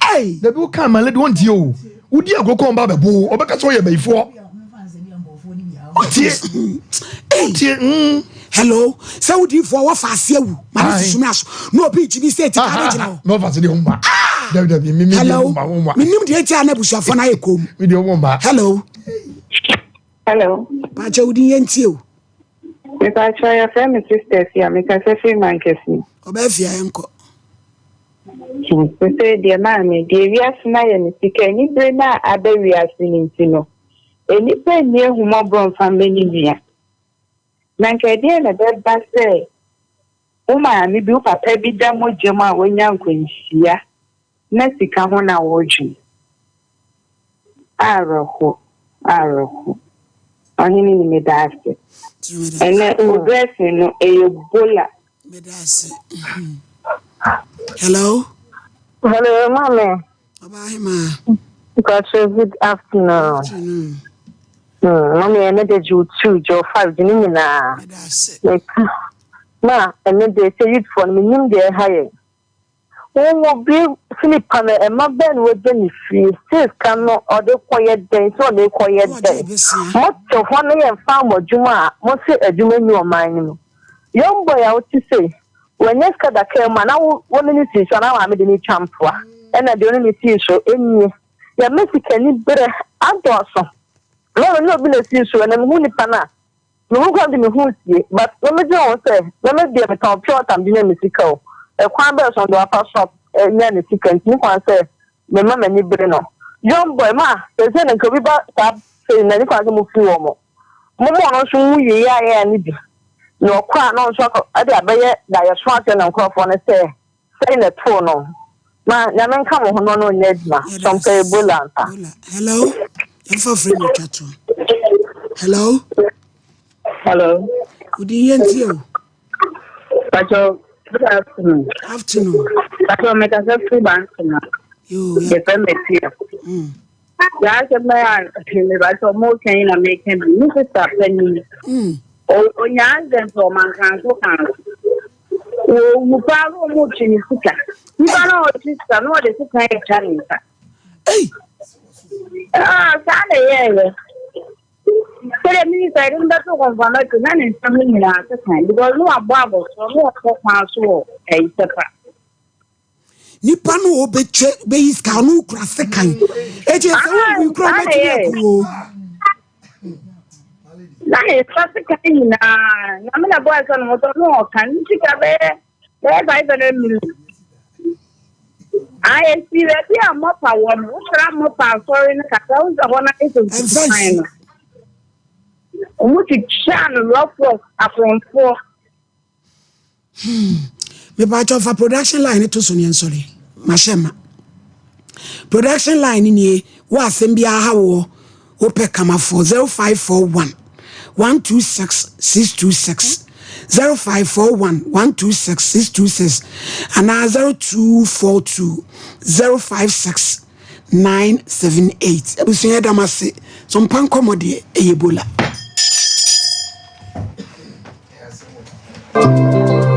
Ah. Dabi wo kan ma lady wɔn tie o. Wodi agorɔ kɔn ba bɛbo ɔbɛka sɛ ɔyɛ bayifoɔ. Ɔtie. Ɔtie. Mm. Hello sɛ wodiifoɔ wɔfa ase awu ma ne susu me aso na obi gyi bi sɛ ti kaa bɛgyina hɔ. Na ɔfa se deɛ ɔmma. Dabi dabi mi mi deɛ ɔmma ɔmma. Menim deɛ nti a na abusuafoɔ no ayɛ koom. Mi deɛ ɔmma. Hello. Hello. Paakyɛ wodin yɛ ntie o. Mepaakyɛ yɛfrɛ me sister Afia mekasa firi Mankɛse. Ɔbaa Afia yɛnkɔ. Sese deɛ maame deɛ wiase no ayɛ no sika anibere no a aba wiase no nti no nnipa nni ahummɔborɔ mfa mmɛ ne nua. Na anka ɛdeɛn na ɛbɛba sɛ wo maame bi, wo papa bi da mogya mu a wanya nkwanhyia na sika ho na woredwene? Awerɛho, awerɛho. Ɔhene ni meda ase. Ɛnɛ wo dressing no ɛyɛ bola. Meda ase. Hello. Hello, mommy. Ɔbaa Mpacho, good afternoon. Afternoon. Mommy, ɛnɛ de gye two, gye five, gye ne nyinaa. Meka, ma ɛnɛ de sɛ youthfoɔ no menim deɛ ɛha yɛn. Wɔn wɔ bi Philip no ɛma bɛn na wagya ne fie sika no ɔde kɔyɛ dɛn sɛ ɔde kɔyɛ dɛn. Mote hɔ no yɛ mfa mo adwuma a mo se adwuma nni ɔman no mu. Young boy a wote sei, wanya sika da kaa mu a na wo wo ne no sii so a na maame de no retwa mpoa. Ɛna deɛ ɔne no sii so nie. Yɛma sikani berɛ adɔɔso. Na ɔno ne obi na esii so ɛna mehu nipa no a mehu koraa mede me ho sie but na medwene ho sɛ na me deɛ metɔn pure water mede nya me sika o. Ɛkwan bɛn so na ɔde wafa so anya ne sika nti ne kwan sɛ mema m'ani bere no. Young boy ma seesei no nka obi ba saa sei no na ne kwan sɛ mofiri wɔn. Momma ɔno nso nwu yeyeayeaa no bi, na ɔkɔ a na ɔno nso akɔ de abɛyɛ daeɛso akyerɛ ne nkorɔfoɔ no sɛ, sei na ɛtoo no. Ma Nyame nka mo ho na ɔne wo nyɛ adwuma. Sɔmpɛ Ebola ampa. Hello, yɛmfa frɛ mu twa toɔ. Hello. Hello. Wodi yɛ ntie o. Pacho, good afternoon. Afternoon. Pacho, mekasa firi Bantama. Yo, yɛfrɛ me Afia. Saa asɛm no a mebakyɛ ɔmo ka yi na meka bi. Me sista panin, onya accident wɔ Mankanso kwan so. Owu paa na ɔmo twe ne sika. Nipa na ɔtwe sika na ɔde sika atwa ne nsa. Ah, saa na ɛyɛɛyɛ. Sɛdeɛ minista yɛde no bɛto kɔnfamɛto na ne nsɛm no nyinaa sekan because na wabɔ abɔsoɔ na ɔkɔ kwan so wɔ ɛyi sɛpa. Nipa no ɔbɛtwa bɛyi sika ɔno kura sekan eti ɛsɛ wo wu kura ɔbɛtumi aku o. Na ne nsa sekan nyinaa na me na bɔ ɛsɛ no mɔtɔ no ɔka ne sika bɛyɛ bɛyɛ 500 million. Ayɛ si baabi a mɔpa wɔ no wosra mɔpa asɔre no kakra wo sɛ hɔ no ayɛ sɛ nsukan no. Wɔn twitwa no rough rough akorɔmfoɔ. Hmm. Mepakyɛw fa production line no to so ne nsɔre. Mahyɛ ma. Production line nie, wo asɛm biara ha woɔ, wopɛ kamafoɔ 0541 126 626 0541 126 626 anaa 0242 056 978. Abusua yɛda mo ase. So mpa nkɔmmɔ deɛ ɛyɛ bola.